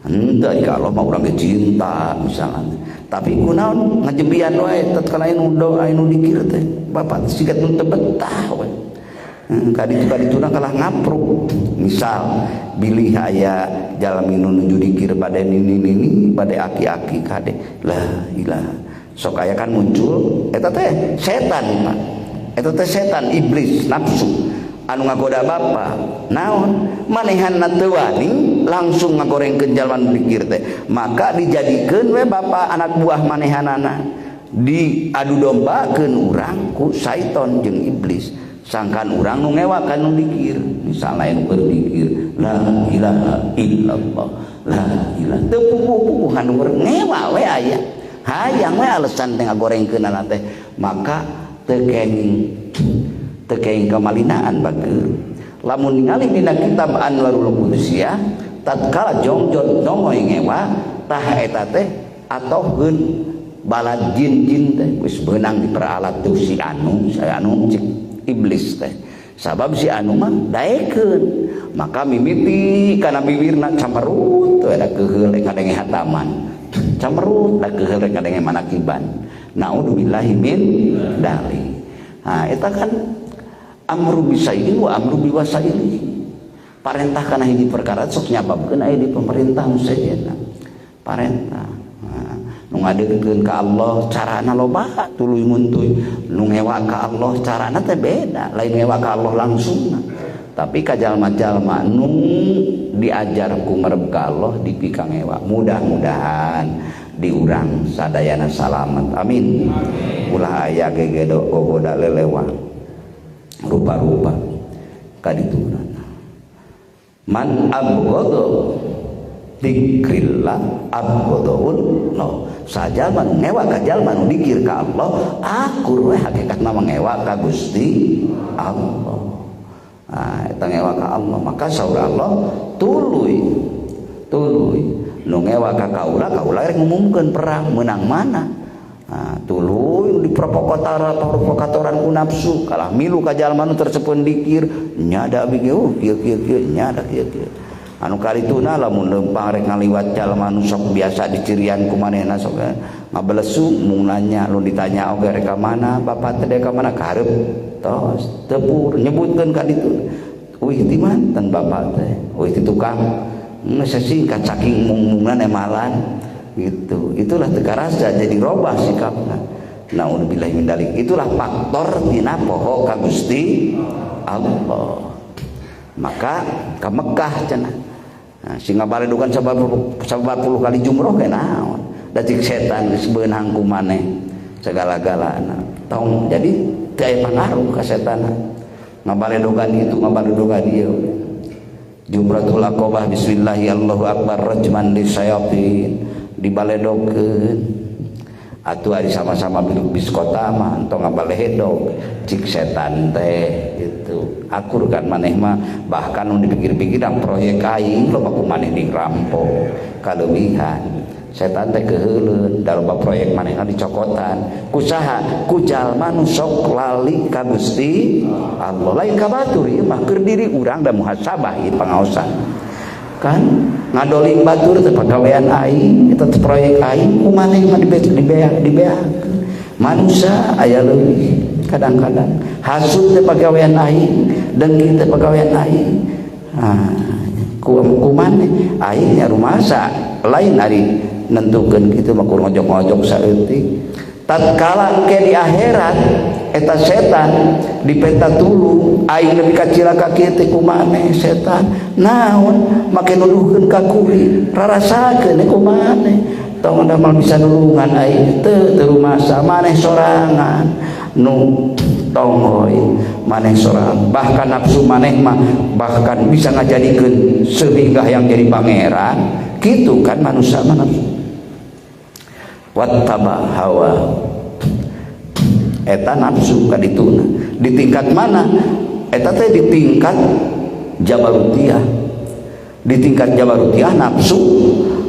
[SPEAKER 1] Henteu ka Allah mah urang ge cinta misalnya, tapi kunaon ngajembian wae tatkala anu doa anu dikir teh bapak siga nu teu betah we. Kaditu-kadituna kalah ngapruk. Misal bilih aya jalmi nu nuju dikir bade nini-nini bade aki-aki kade la ilaha sok aya kan muncul eta teh setan Pak. Eta teh setan iblis nafsu anu ngagoda bapa naon manehanna teu wani langsung ngagorengkeun jalma nu dikir teh, maka dijadikeun we bapa anak buah manehanana diadu dombakeun urang ku syaiton jeung iblis. Sangkan urang nu ngewa ka nu dikir, misalna anu keur dikir la ilaha illallah la ilaha teu puguh-puguh anu ngewa we aya hayang we alasan teh ngagorengkeunana teh, maka teu kenging kamalinaan bager. Lamun ningali dina kitab Anwarul Qudsiyah tatkala jongjon nongoy ngewa tah eta teh atohkeun balad jin-jin teh geus beunang diperalat tuh si anu si anu cik iblis teh, sabab si anu mah daekeun maka mimiti kana bibirna camerut we da keuheul rek ngadenge hataman, camerut da keuheul rek ngadenge manakiban, naudzubillahi min dzalik. Nah eta kan amru bisaili wa amru biwasaili, parentah kana hiji perkara sok nyababkeun aya di pemerintah nu sejenna parentah. Nah, nu ngadeukeun ka Allah carana loba tuluy muntuy, nu ngewa ka Allah carana teh beda, lain ngewa ka Allah langsung tapi ka jalma-jalma nu diajar ku mereb ka Allah dipika ngewa. Mudah-mudahan diurang sadayana salamet, amin. Ulah aya gegedo gogoda lelewang rupa-rupa kadituna. Man abghadha dzikrillah abghadhullah, sajalma nu ngewa ka jalma nu dikir ka Allah akur we hakikatna mah ngewa ka Gusti Allah. Nah eta ngewa ka Allah maka saur Allah tuluy tuluy nu ngewa ka kaula, kaula rek ngumumkeun perang menang mana. Nah, tuluy diprovokatoran ku nafsu kalah milu ka jalma nu tersepeun dikir nyada abi ge kieu kieu kieu nyada kieu kieu anu karituna lamun leumpang rek ngaliwat jalma nu sok biasa dicirian ku manehna sok ngabelesung mung nanya lu ditanya oge rek ka mana bapak teh ka mana karep tos tepur nyebutkeun ka ditu uih ti manten bapak teh uih ti tukang geus singkat saking mung-mungna nemalan gitu. Itulah teu karasa jadi robah sikapna. Naudzubillahi min dzalik. Itulah faktor tina poho ka Gusti Allah. Maka ka Mekah cenah. Nah, sing ngabaledukan 40 kali jumroh ge naon? Da cik setan geus beunang ku maneh segala-galana. Tong jadi teu aya pangaruh ka setan. Ngabaledogan itu ngabaledogan ieu. Jumratul Aqabah bismillahi Allahu akbar rajman lisayatin dibaledokeun. Atuh ari sama-sama biluk biskota mah entong ngabalehedog cik setan teh gitu. Akur kan maneh mah bahkan nu dipikir-pikir dan proyek aing loba ku maneh dirampok kaleuwihan. Setan teh keuheuleun da loba proyek manehna dicokotan. Ku saha? Ku jalma nu sok lali ka Gusti Allah. Lain ka batur ieu mah keur diri urang da muhasabah ieu pangaosan. Kan ngadolim batur teh pagawean aing eta teh proyek aing ku maneh mah dibeak. Manusia aya leuwih kadang-kadang hasud teh pagawean aing, dengki teh pagawean aing. Ah, ku maneh aing nya rumasa lain ari nentukeun kitu mah kur ngojok-ngojok saeutik. Tatkala engke di akhirat eta setan dipenta tulung aing nepi ka cilaka kieu teh ku maneh setan naon make nuduhkeun ka kuring rarasakeun ku maneh tong da mal bisa nulungan aing teu teu rumasa maneh sorangan nu tonggoy maneh sorangan bahkan nafsu maneh mah bahkan bisa ngajadikeun sehingga yang jadi pangeran. Gitu kan manusia mah nafsu. Wattaba hawa, eta nafsu kadituna. Di tingkat mana eta teh? Di tingkat jabarutiyah. Di tingkat jabarutiyah nafsu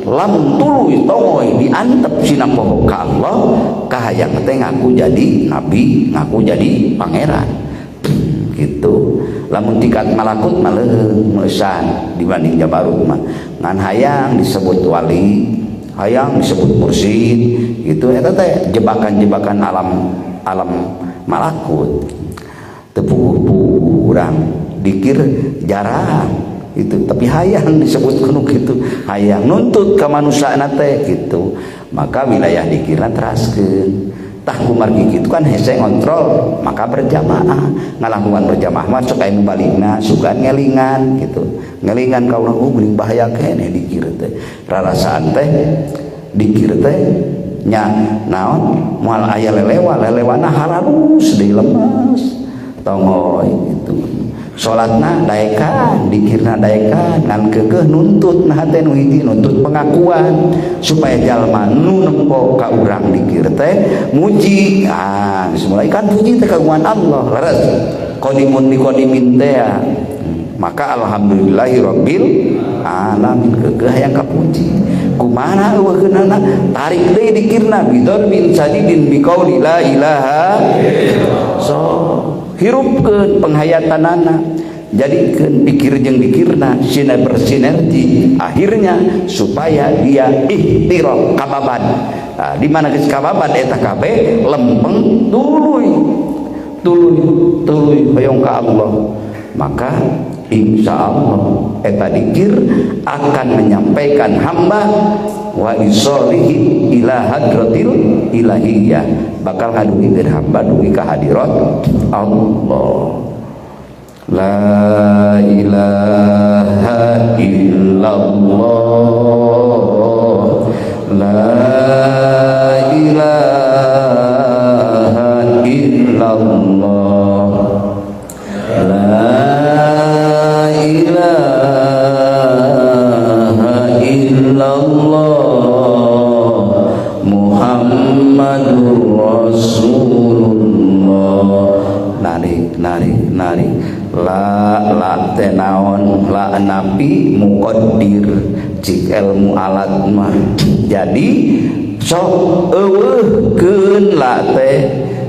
[SPEAKER 1] lamun tuluy tongoy diantep sina poho ka Allah, kahayang teh ngaku jadi nabi, ngaku jadi pangeran gitu. Lamun tingkat malakut mah leuheung meusan dibanding jabarut mah, ngan hayang disebut wali, hayang disebut mursyid gitu. Eta teh jebakan-jebakan alam alam malakut. Teu puguh urang dikir jarang itu, tapi hayang disebut kuno gitu, hayang nuntut ka manusia teh gitu. Maka wilayah dikirna teraskeun. Tah, kumargi kitu kan hese ngontrol, maka berjamaah, ngalakukan berjamaah mah sok aya nu balikna sugan ngelingan gitu, ngelingan ka urang, oh, geuning bahaya keneh dikir teh, rarasaan teh dikir teh nya naon, moal aya lelewa, lelewana hararus deui, lemes tongoy gitu. Salatna daekan, dikirna daekan, ngan keukeuh nuntut nah teh nu hiji nuntut pengakuan supaya jalma nu nempo ka urang dikir teh muji. Ah, geus mulai kan puji teh kagungan Allah, leres qodimun li qodimin teh ya. Maka alhamdulillahirabbil alamin, keukeuh hayang kapuji. Kumaha euweuhkeunana? Tarik deui dikirna bidor bin sadidin biqauli la ilaha. So hirupkeun penghayatanana, jadikeun pikir jeung dikirna sina bersinergi, akhirnya supaya dia ihtiraq kababan. Nah, di mana geus kababan eta kabeh lempeng, tuluy tuluy tuluy hoyong ka Allah, maka insya Allah eta dikir akan menyampaikan hamba wa isolihi ila hadratil ilahiyah, bakal ngadugikeun hamba dugi ka hadirat Allah. La ilaha illallah, la ilaha illallah, la ilaha illallah, Muhammadur Rasulullah. Narik narik narik la la teh naon? La napi muqaddir cik ilmu alat mah. Jadi sok euweuhkeun la teh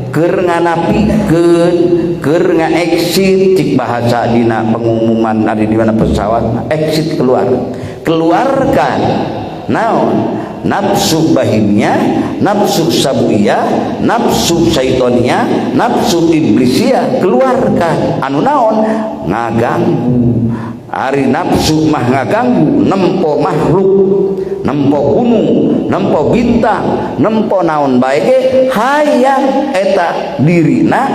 [SPEAKER 1] keur nganapikeun, keur nga-exit cik bahasa dina pengumuman ada di mana pesawat exit, keluar. Keluarkan naon? Nafsu bahimnya, nafsu sabuiyah, nafsu syaitonia, nafsu iblisia. Keluarkan anu naon ngaganggu. Ari nafsu mah ngaganggu, nempo makhluk, nempo gunung, nempo bintang, nempo naon bae ge hayang eta dirina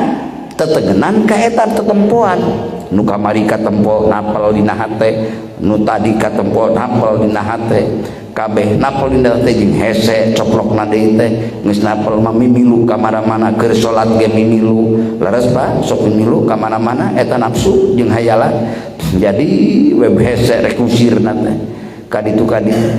[SPEAKER 1] tetegenan ka eta tetempoan. Nu kamari katempo napel dina hate, nu tadi katempo napel dina hate, kabeh napel dina hate jeung hese coplokna deui teh. Geus napel mah mimilu ka mana-mana, keur salat ge mimilu. Leres Pak, sok mimilu ka mana-mana eta nafsu jeung hayalan. Jadi web hese rek usirna teh kaditu kaditu.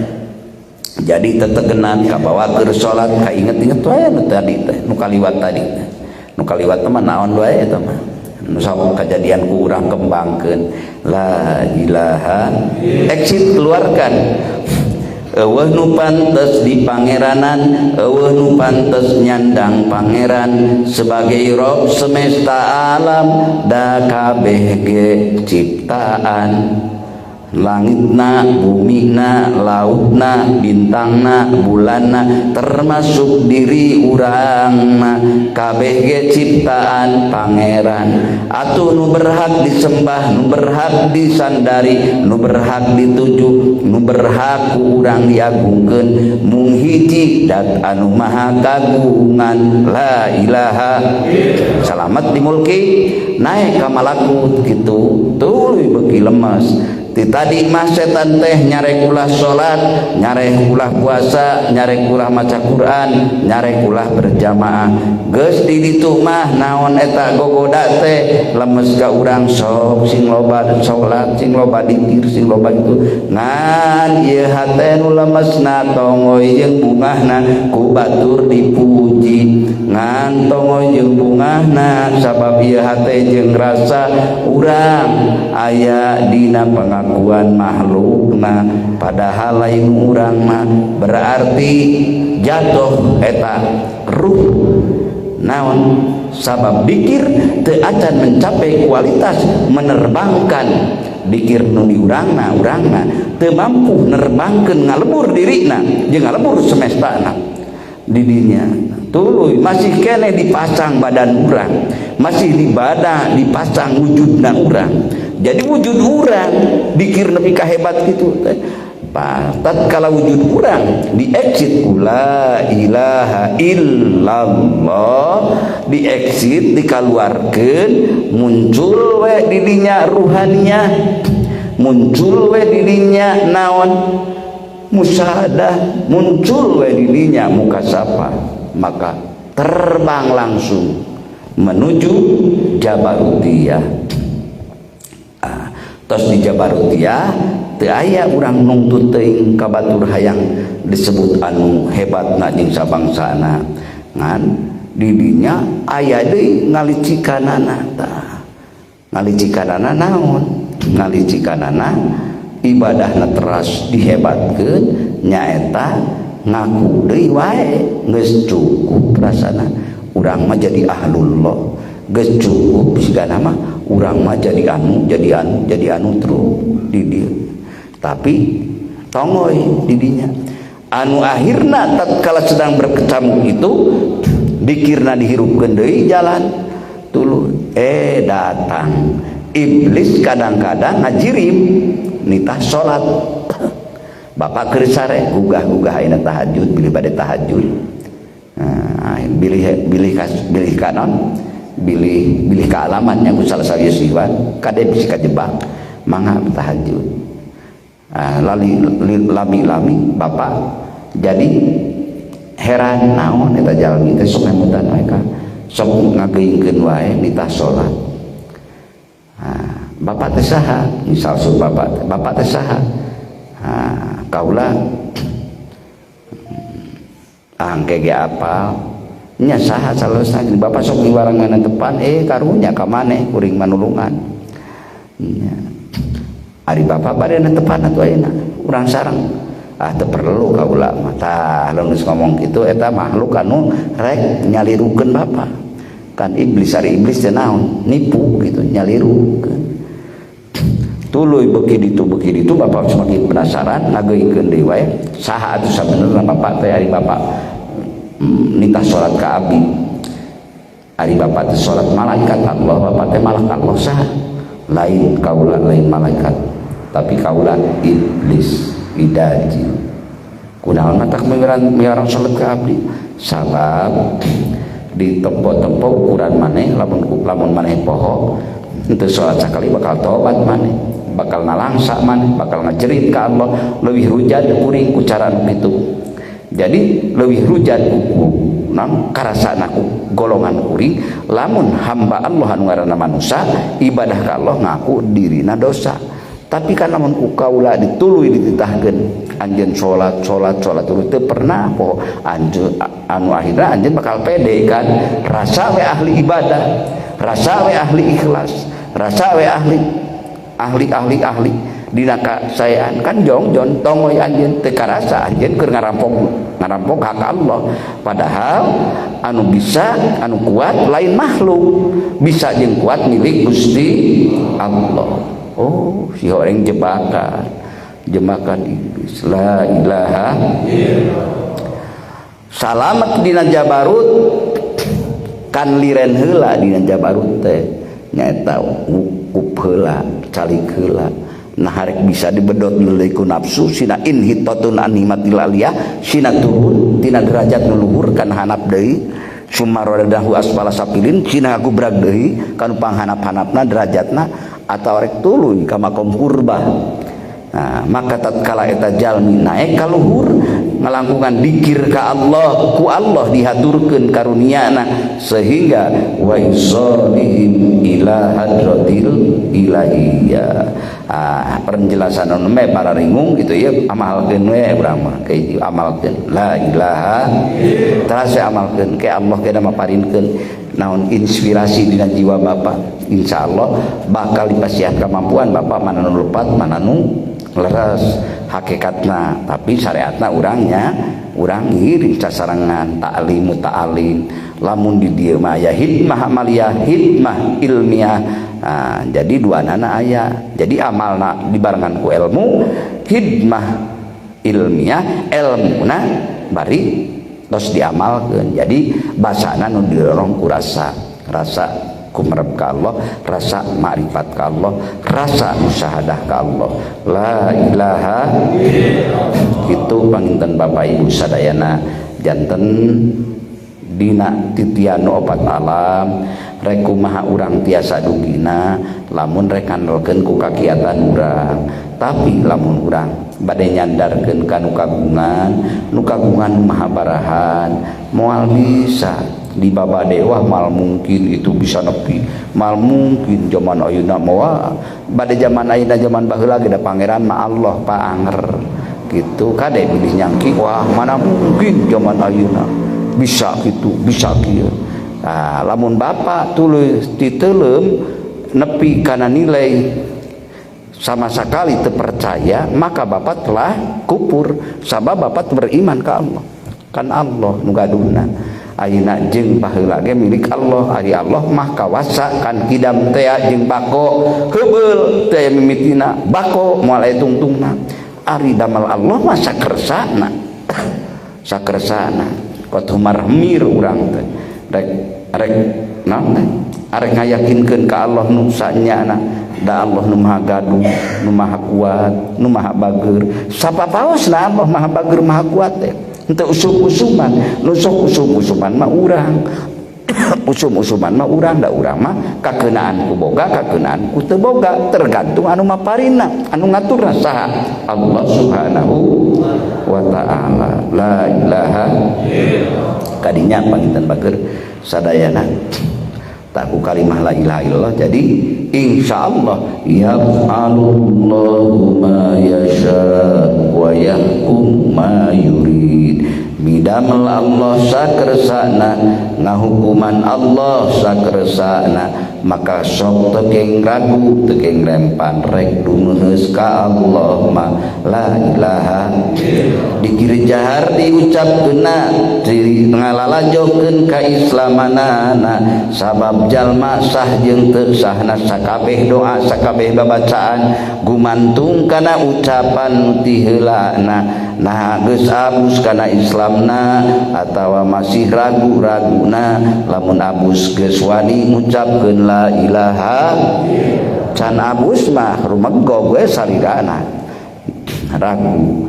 [SPEAKER 1] Jadi tetegenan kabawa keur salat, kainget-inget wae nu tadi teh, nu kaliwat tadi teh, nu kaliwat mah naon wae eta mah, nu sok kejadian ku urang. Kembangkeun la ilaha, exit, keluarkan. Euweuh nu pantes di pangeranan, euweuh nu pantes nyandang pangeran sebagai Rob semesta alam, da kabeh ge ciptaan langitna, bumina, lautna, bintangna, bulanna, termasuk diri urangna, kabeh ge ciptaan pangeran. Atuh nu berhak disembah, nu berhak disandari, nu berhak dituju, nu berhak ku urang diagungkeun mung hiji, dat anu maha kagungan. La ilaha. Salamat di mulki, naik ka malakut gitu, tuluy beuki lemes. Ti tadi mah setan teh nyarek ulah salat, nyarek ulah puasa, nyarek ulah maca Quran, nyarek ulah berjamaah. Geus di ditu mah naon eta gogoda teh lemes ka urang, sok sing loba salat, sing loba dikir, sing loba itu. Ngan ieu hate nu lemesna tongoy jeung bungahna ku batur dipuji. Ngan tongoy jeung bungahna sabab ieu hate jeung rasa urang aya dina pengakuan makhlukna, padahal lain urang mah. Berarti jatuh eta ruh. Naon sabab? Dikir teu acan mencapai kualitas menerbangkan. Dikir nu di urangna, urangna teu mampu nerbangkeun, ngalebur dirina jeung ngalebur semestana di dinya. Tuluy masih kene dipasang badan urang, masih di badan dipasang wujudna urang. Jadi wujud urang dikir nepi ka hebat gitu teh. Tatkala wujud urang di exit la ilaha illallah, di exit, dikaluarkeun, muncul we didinya ruhaniah, muncul we didinya naon, musyahadah, muncul we didinya mukasafah, maka terbang langsung menuju Jabarutiyah. Ah, tos di Jabarutiyah teu aya urang nungtut teuing ka batur hayang disebut anu hebatna jeung sabangsana. Ngan didinya aya deui ngalicikanana. Tah, ngalicikanana naon? Ngalicikanana ibadahna teras dihebatkeun, nyaeta ngaku deui wae geus cukup rasana urang mah jadi ahlullah, geus cukup sigana mah urang mah jadi anu, jadi anu, jadi anu terus di dieu. Tapi tongoy didinya anu akhirna tatkala sedang berkecamuk itu, dikirna dihirupkeun deui jalan, tuluy datang iblis. Kadang-kadang ngajirim nitah salat. Bapak keur sare, gugah-gugah ayeuna tahajud, bilih bade tahajud. Nah, bilih bilih bilih kanon, bilih bilih kaalamannya ku salah sawios, kade bisi kajebak, mangga tahajud. Ah, lali lami-lami bapak jadi heran, naon eta jalmi teh sok ngemutan wae ka sok ngageuingkeun wae nitah salat. Ah, bapak teh saha? Misal sur bapak, bapak teh saha? Ah, kaula angke ge apal nya saha salesna bapak sok diwarangan depan. Karunya ka maneh kuring manulungan nya. Ari bapak bade netepan atuh ayeuna urang sareng. Ah, teu perlu kaula mah. Tah, lamun geus ngomong kitu, eta makhluk anu rek nyalirukeun bapak kan iblis. Ari iblis teh naon? Nipu gitu, nyalirukeun. Tuluy beuki ditu beuki ditu, bapak semakin penasaran, ngageuingkeun deui wae, saha atuh sabenerna bapak teh? Ari bapak nitah salat ka abdi, ari bapak teh salat malaikat Allah, bapak teh malak Allah saha? Lain kaula, lain malaikat, tapi kaula iblis idajil. Kunaon matak miwarang salat ka abdi? Sabab ditempo-tempo ukuran maneh, lamun lamun maneh poho henteu salat sakali, bakal tobat maneh, bakal nalangsa maneh, bakal ngajerit ka Allah. Leuwih rujad kuring ku cara nu kitu. Jadi leuwih rujad ku nam karasana ku golongan kuring lamun hamba Allah anu ngaranna manusa ibadah ka Allah ngaku dirina dosa. Tapi kan lamun ku kaula dituluy dititahkeun anjeun salat, salat, salat terus teu pernah poho anjeun, anu akhirna anjeun bakal pede kan, rasa we ahli ibadah, rasa we ahli ikhlas, rasa we ahli ahli ahli ahli dina kasaean kan. Jongjon tongoy anjeun, teu karasa anjeun keur ngarampok, ngarampok hak Allah. Padahal anu bisa, anu kuat lain makhluk, bisa jeung kuat milik Gusti Allah. Oh, si orang jebakan, jebakan iblis. La ilaha. Salamet dina jabarut kan, liren heula dina jabarut teh, nyaeta wukuf heula, calik heula. Nah, harek bisa dibedot deui ku nafsu, sina inhitatun an himatil aliyah, sina turun tina derajat nu luhur kan hanap deui, summa radadahu asfala safilin, sina ngagubrag deui kan panghanap-hanapna derajatna, atau rek tuluy ka makom kurbah. Nah, maka tatkala eta jalmi naek ka luhur ngalangkungan dikir ka Allah, ku Allah dihaturkeun karuniana sehingga wa isalihim ila hadratil ilahiyah. Ah, penjelasan anu me para ringung gitu ya, amalkeun we urang mah ke amalkeun la ilaha teras amalkeun ke Allah ke maparinkeun naon inspirasi dina jiwa bapak, insyaallah bakal dipasihan kemampuan bapak mana nu lepat mana nu leres hakikatna. Tapi syariatna urangnya urang ngiring sasarengan ta'limu ta'alim, lamun di dieu mah aya hikmah amaliyah, hikmah ilmiah. Nah, jadi dua nana aya, jadi amalna dibarengan ku ilmu hikmah ilmiah, ilmuna bari terus diamalkeun. Jadi basana nu didorong ku rasa, rasa kumerep ka Allah, rasa makrifat ka Allah, rasa musyahadah ka Allah, la ilaha itu. Panginten Bapak Ibu sadayana, janten dina titian opat alam rek kumaha urang tiasa dugina lamun rek ngandalkeun ku kakiatan urang. Tapi lamun urang bade nyandarkeun ka nu kagungan, nu kagungan maha barahan, moal bisa di babade. Wah, mal mungkin itu bisa nepi, mal mungkin zaman ayeuna. Moal bade zaman ayeuna, zaman baheula ge da pangeran mah Allah Pak, anger gitu. Kade bilih nyangki, wah, mana mungkin zaman ayeuna bisa gitu, bisa kieu. Nah, lamun bapak tuluy titeuleum nepi kana nilai sama sekali terpercaya, maka bapak telah kupur, sabab bapak beriman ke Allah. Kan Allah nu gaduhna ayeuna jeung baheula ge milik Allah. Ari Allah mah kawasa kan kidam tea jeung bako heubeul teh mimitina bako moal aya tungtungna. Ari damel Allah mah sakersana, sakersana kot humar-hemir urang teh rek rek naon teh arek ngayakinkeun ka Allah nu sanyana. Da Allah nu maha gaduh, nu maha kuat, nu maha bager. Sapapaosna Allah maha bager, maha kuat teh henteu usum-usuman. Nu sok usum-usuman mah urang, usum-usuman mah urang. Da urang mah kakeunaan ku boga, kakeunaan ku teu boga, tergantung anu maparina, anu ngaturna saha? Allah Subhanahu wa Ta'ala. La ilaha kadinya panginten bager sadayana tak ku kalimah la ilaha illallah. Jadi insyaallah yaf'alullahu ma yasha wa yahkum ma yurid, midamel Allah sakersana, ngahukuman Allah sakersana. Maka sok teu keng ragu, teu keng rempan rek dumeheus ka Allah mah. La ilaha dikir jahar diucapkeunna, diri ngalalajokeun ka islamanana, sabab jalma sah jeung teu sahna sakabeh doa, sakabeh babacaan gumantung kana ucapan ti heulana. Nah, geus abus kana Islamna atawa masih ragu-raguna? Lamun abus, geus wani ngucapkeun la ilaha. Can abus mah rumegog we salirana, ragu,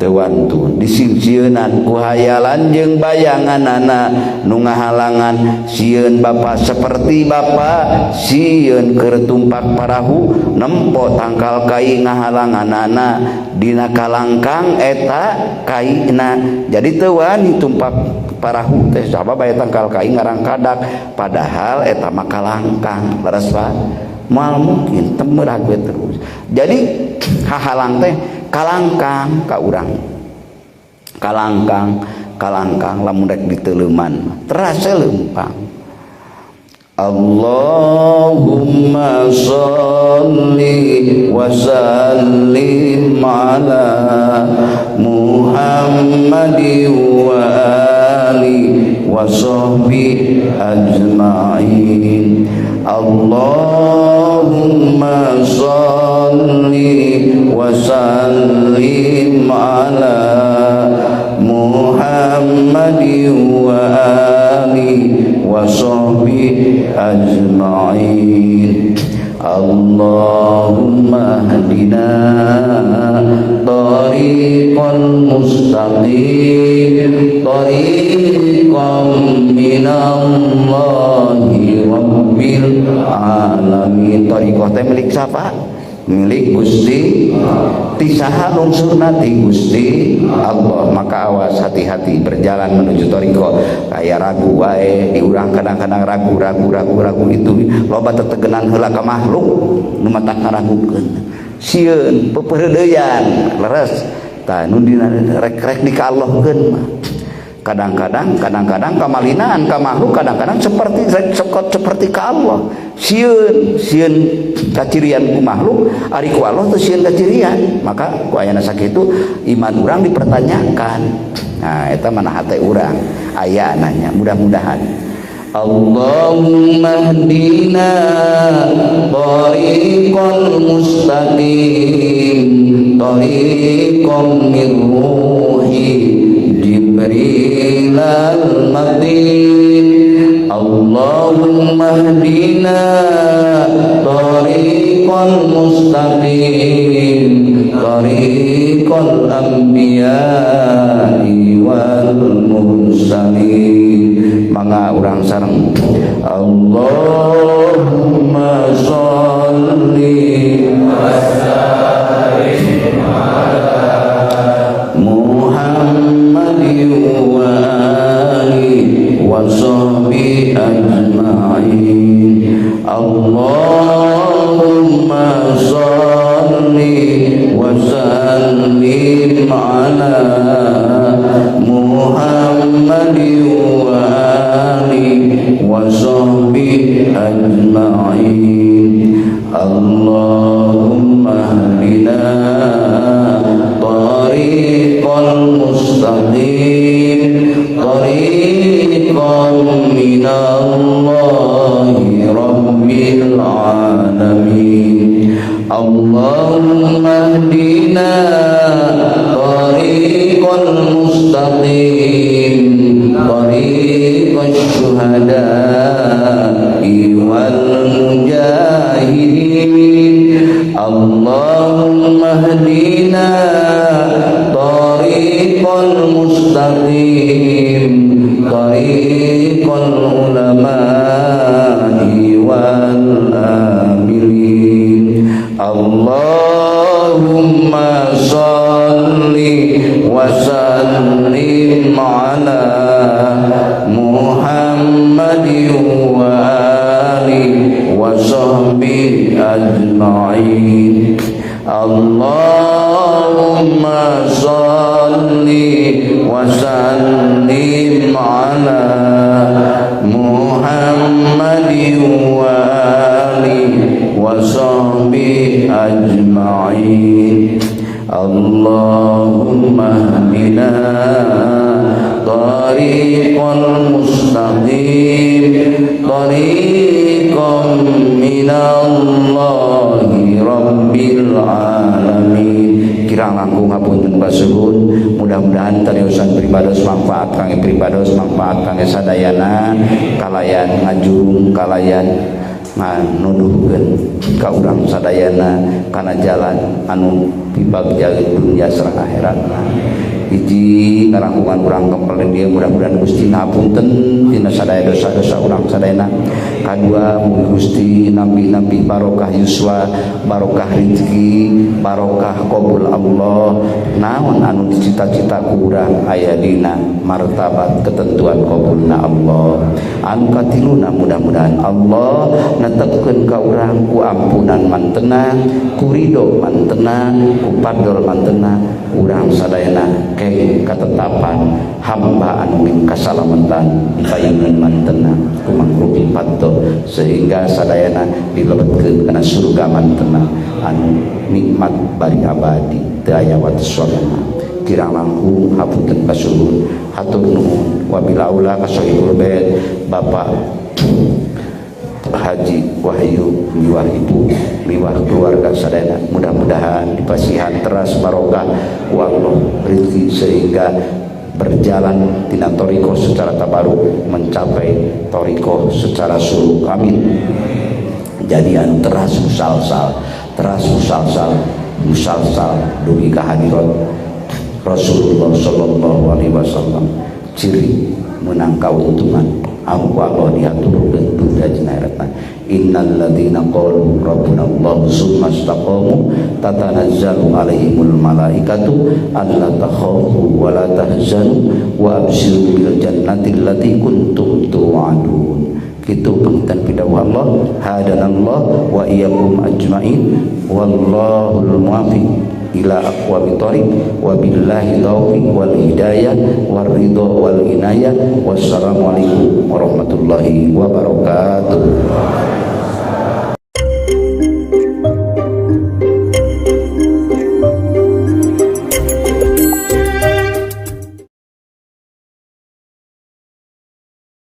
[SPEAKER 1] teu wantun, disingsieunan ku hayalan jeung bayanganana nu ngahalangan. Sieun bapa seperti bapa sieun keur tumpak parahu nempo tangkal kai ngahalanganana dina kalangkang eta kaina, jadi teu wani tumpak parahu teh sabab aya tangkal kai ngarangkadak, padahal eta mah kalangkang. Leres Pak? Moal mungkin temerah gue terus. Jadi hahalang teh kalangkang ka urang, kalangkang, kalangkang. Lamun rek diteuleuman terasa leumpang. Allahumma salli wa sallim ala Muhammadin wa ali wa sahbi ajma'in. Allahumma salli wa sallim ala Muhammadin wa ali wa sahbi ajma'in. Allahumma hdina tariqal mustaqim, tariqam minallahi rabbil alamin. Tariqah teh milik siapa? Milik Gusti. Ti saha lungsurna? Ti Gusti Allah. Maka awas, hati-hati berjalan menuju thoriqoh. Kayak ragu wae di urang, kadang-kadang ragu, ragu, ragu, ragu. Itu loba tetegenan heula ka makhluk nu matak ngaragukeun, sieun, pepeureudeyan. Leres tah nu dina rek-rek dikallahkeun mah. Kadang-kadang, kadang-kadang kamalinaan ka makhluk, kadang-kadang seperti seperti ka Allah. Sieun, sieun kacirian ku makhluk, ari ku Allah teu sieun kacirian. Maka ku ayana sakitu iman urang dipertanyakan. Nah, eta mana hate urang aya nanya. Mudah-mudahan Allahumma hdina tariqal mustaqim, tariqam min ruhi Jibril al-matin. Allahumma hdina tariqal mustaqim, tariqal anbiya'i wal mursalin. Mangga urang sareng. Allahumma sholli wa sallim ala Muhammadin wa alihi wa sahbihi ajma'in. Allahumma sholli wa sallim ala Muhammadin wa alihi wa sahbihi ajma'in. Allahumma hdina tariqal mustaqim, tariqan minallahi rabbil alamin. Allahumma hdina tariqal mustaqim, tariqas syuhada'i wal mujahidin. Allahumma hdina tariqal mustaqim, tariqal ulama'i wal amilin. Allahumma salli wa sallim ala Muhammadin wa alihi wa sahbihi ajma'in. Allahumma salli wa sallim ala Muhammadin wa alihi wa sahbihi ajma'in. Allahumma hdina tariqal mustaqim, tariqam minallahi rabbil alamin. Kirang langkung hapunten kasuhun. Mudah-mudahan tariusan pribados manfaat kangge pribados, manfaat kangge sadayana, kalayan ngajurung, kalayan nganuduhkeun ka urang sadayana kana jalan anu pibagjaeun dunya sareng akhiratna. Hiji ngarangkungan urang kempel dieu, mudah-mudahan Gusti ngapunten tina sadaya dosa-dosa urang sadayana. Kadua, mugi Gusti nampi-nampi barokah yuswa, barokah rezeki, barokah qabul Allah. Naon anu dicita-cita ku urang aya dina martabat ketentuan qabulna Allah. Anu katiluna, mudah-mudahan Allah netepkeun ka urang ku ampunan mantena, ku ridho mantena, ku fadl mantena, urang sadayana keng ketetapan hamba anu kasalamatan dipayungan mantena ku mangrupi fadl, sehingga sadayana dilebetkeun kana surga mantena anu nikmat bari abadi, teu aya watesna. Kirang langkung hapunten kasuhun, hatur nuhun. Wabil aula ka sohibul bait, Bapak Haji Wahyu miwah ibu miwah keluarga sadayana, mudah-mudahan dipasihan teras barokah ku Allah rezeki sehingga berjalan tina thoriqoh secara tabaruk mencapai thoriqoh secara suluk. Amin. Jadi anu teras musalsal, teras musalsal, musalsal dugi kehadirat Rasulullah Sallallahu Alaihi Wasallam, ciri menang kauntungan. Anu ku Allah dihaturkeun dunya jeung akhiratna. Innal ladzina qalu rabbuna Allah summa istaqamu tatanazzalu alaihimul malaikatu alla takhafu wa la tahzanu wa abshiru bil jannati allati kuntum tu'adun. Kitu panginten pidawuh Allah. Hadanallah wa iyyakum ajmain, wallahul muwaffiq ila aqwamit thoriq, wabillahi taufiq wal hidayah war ridha wal inayah. Wassalamualaikum warahmatullahi wabarakatuh.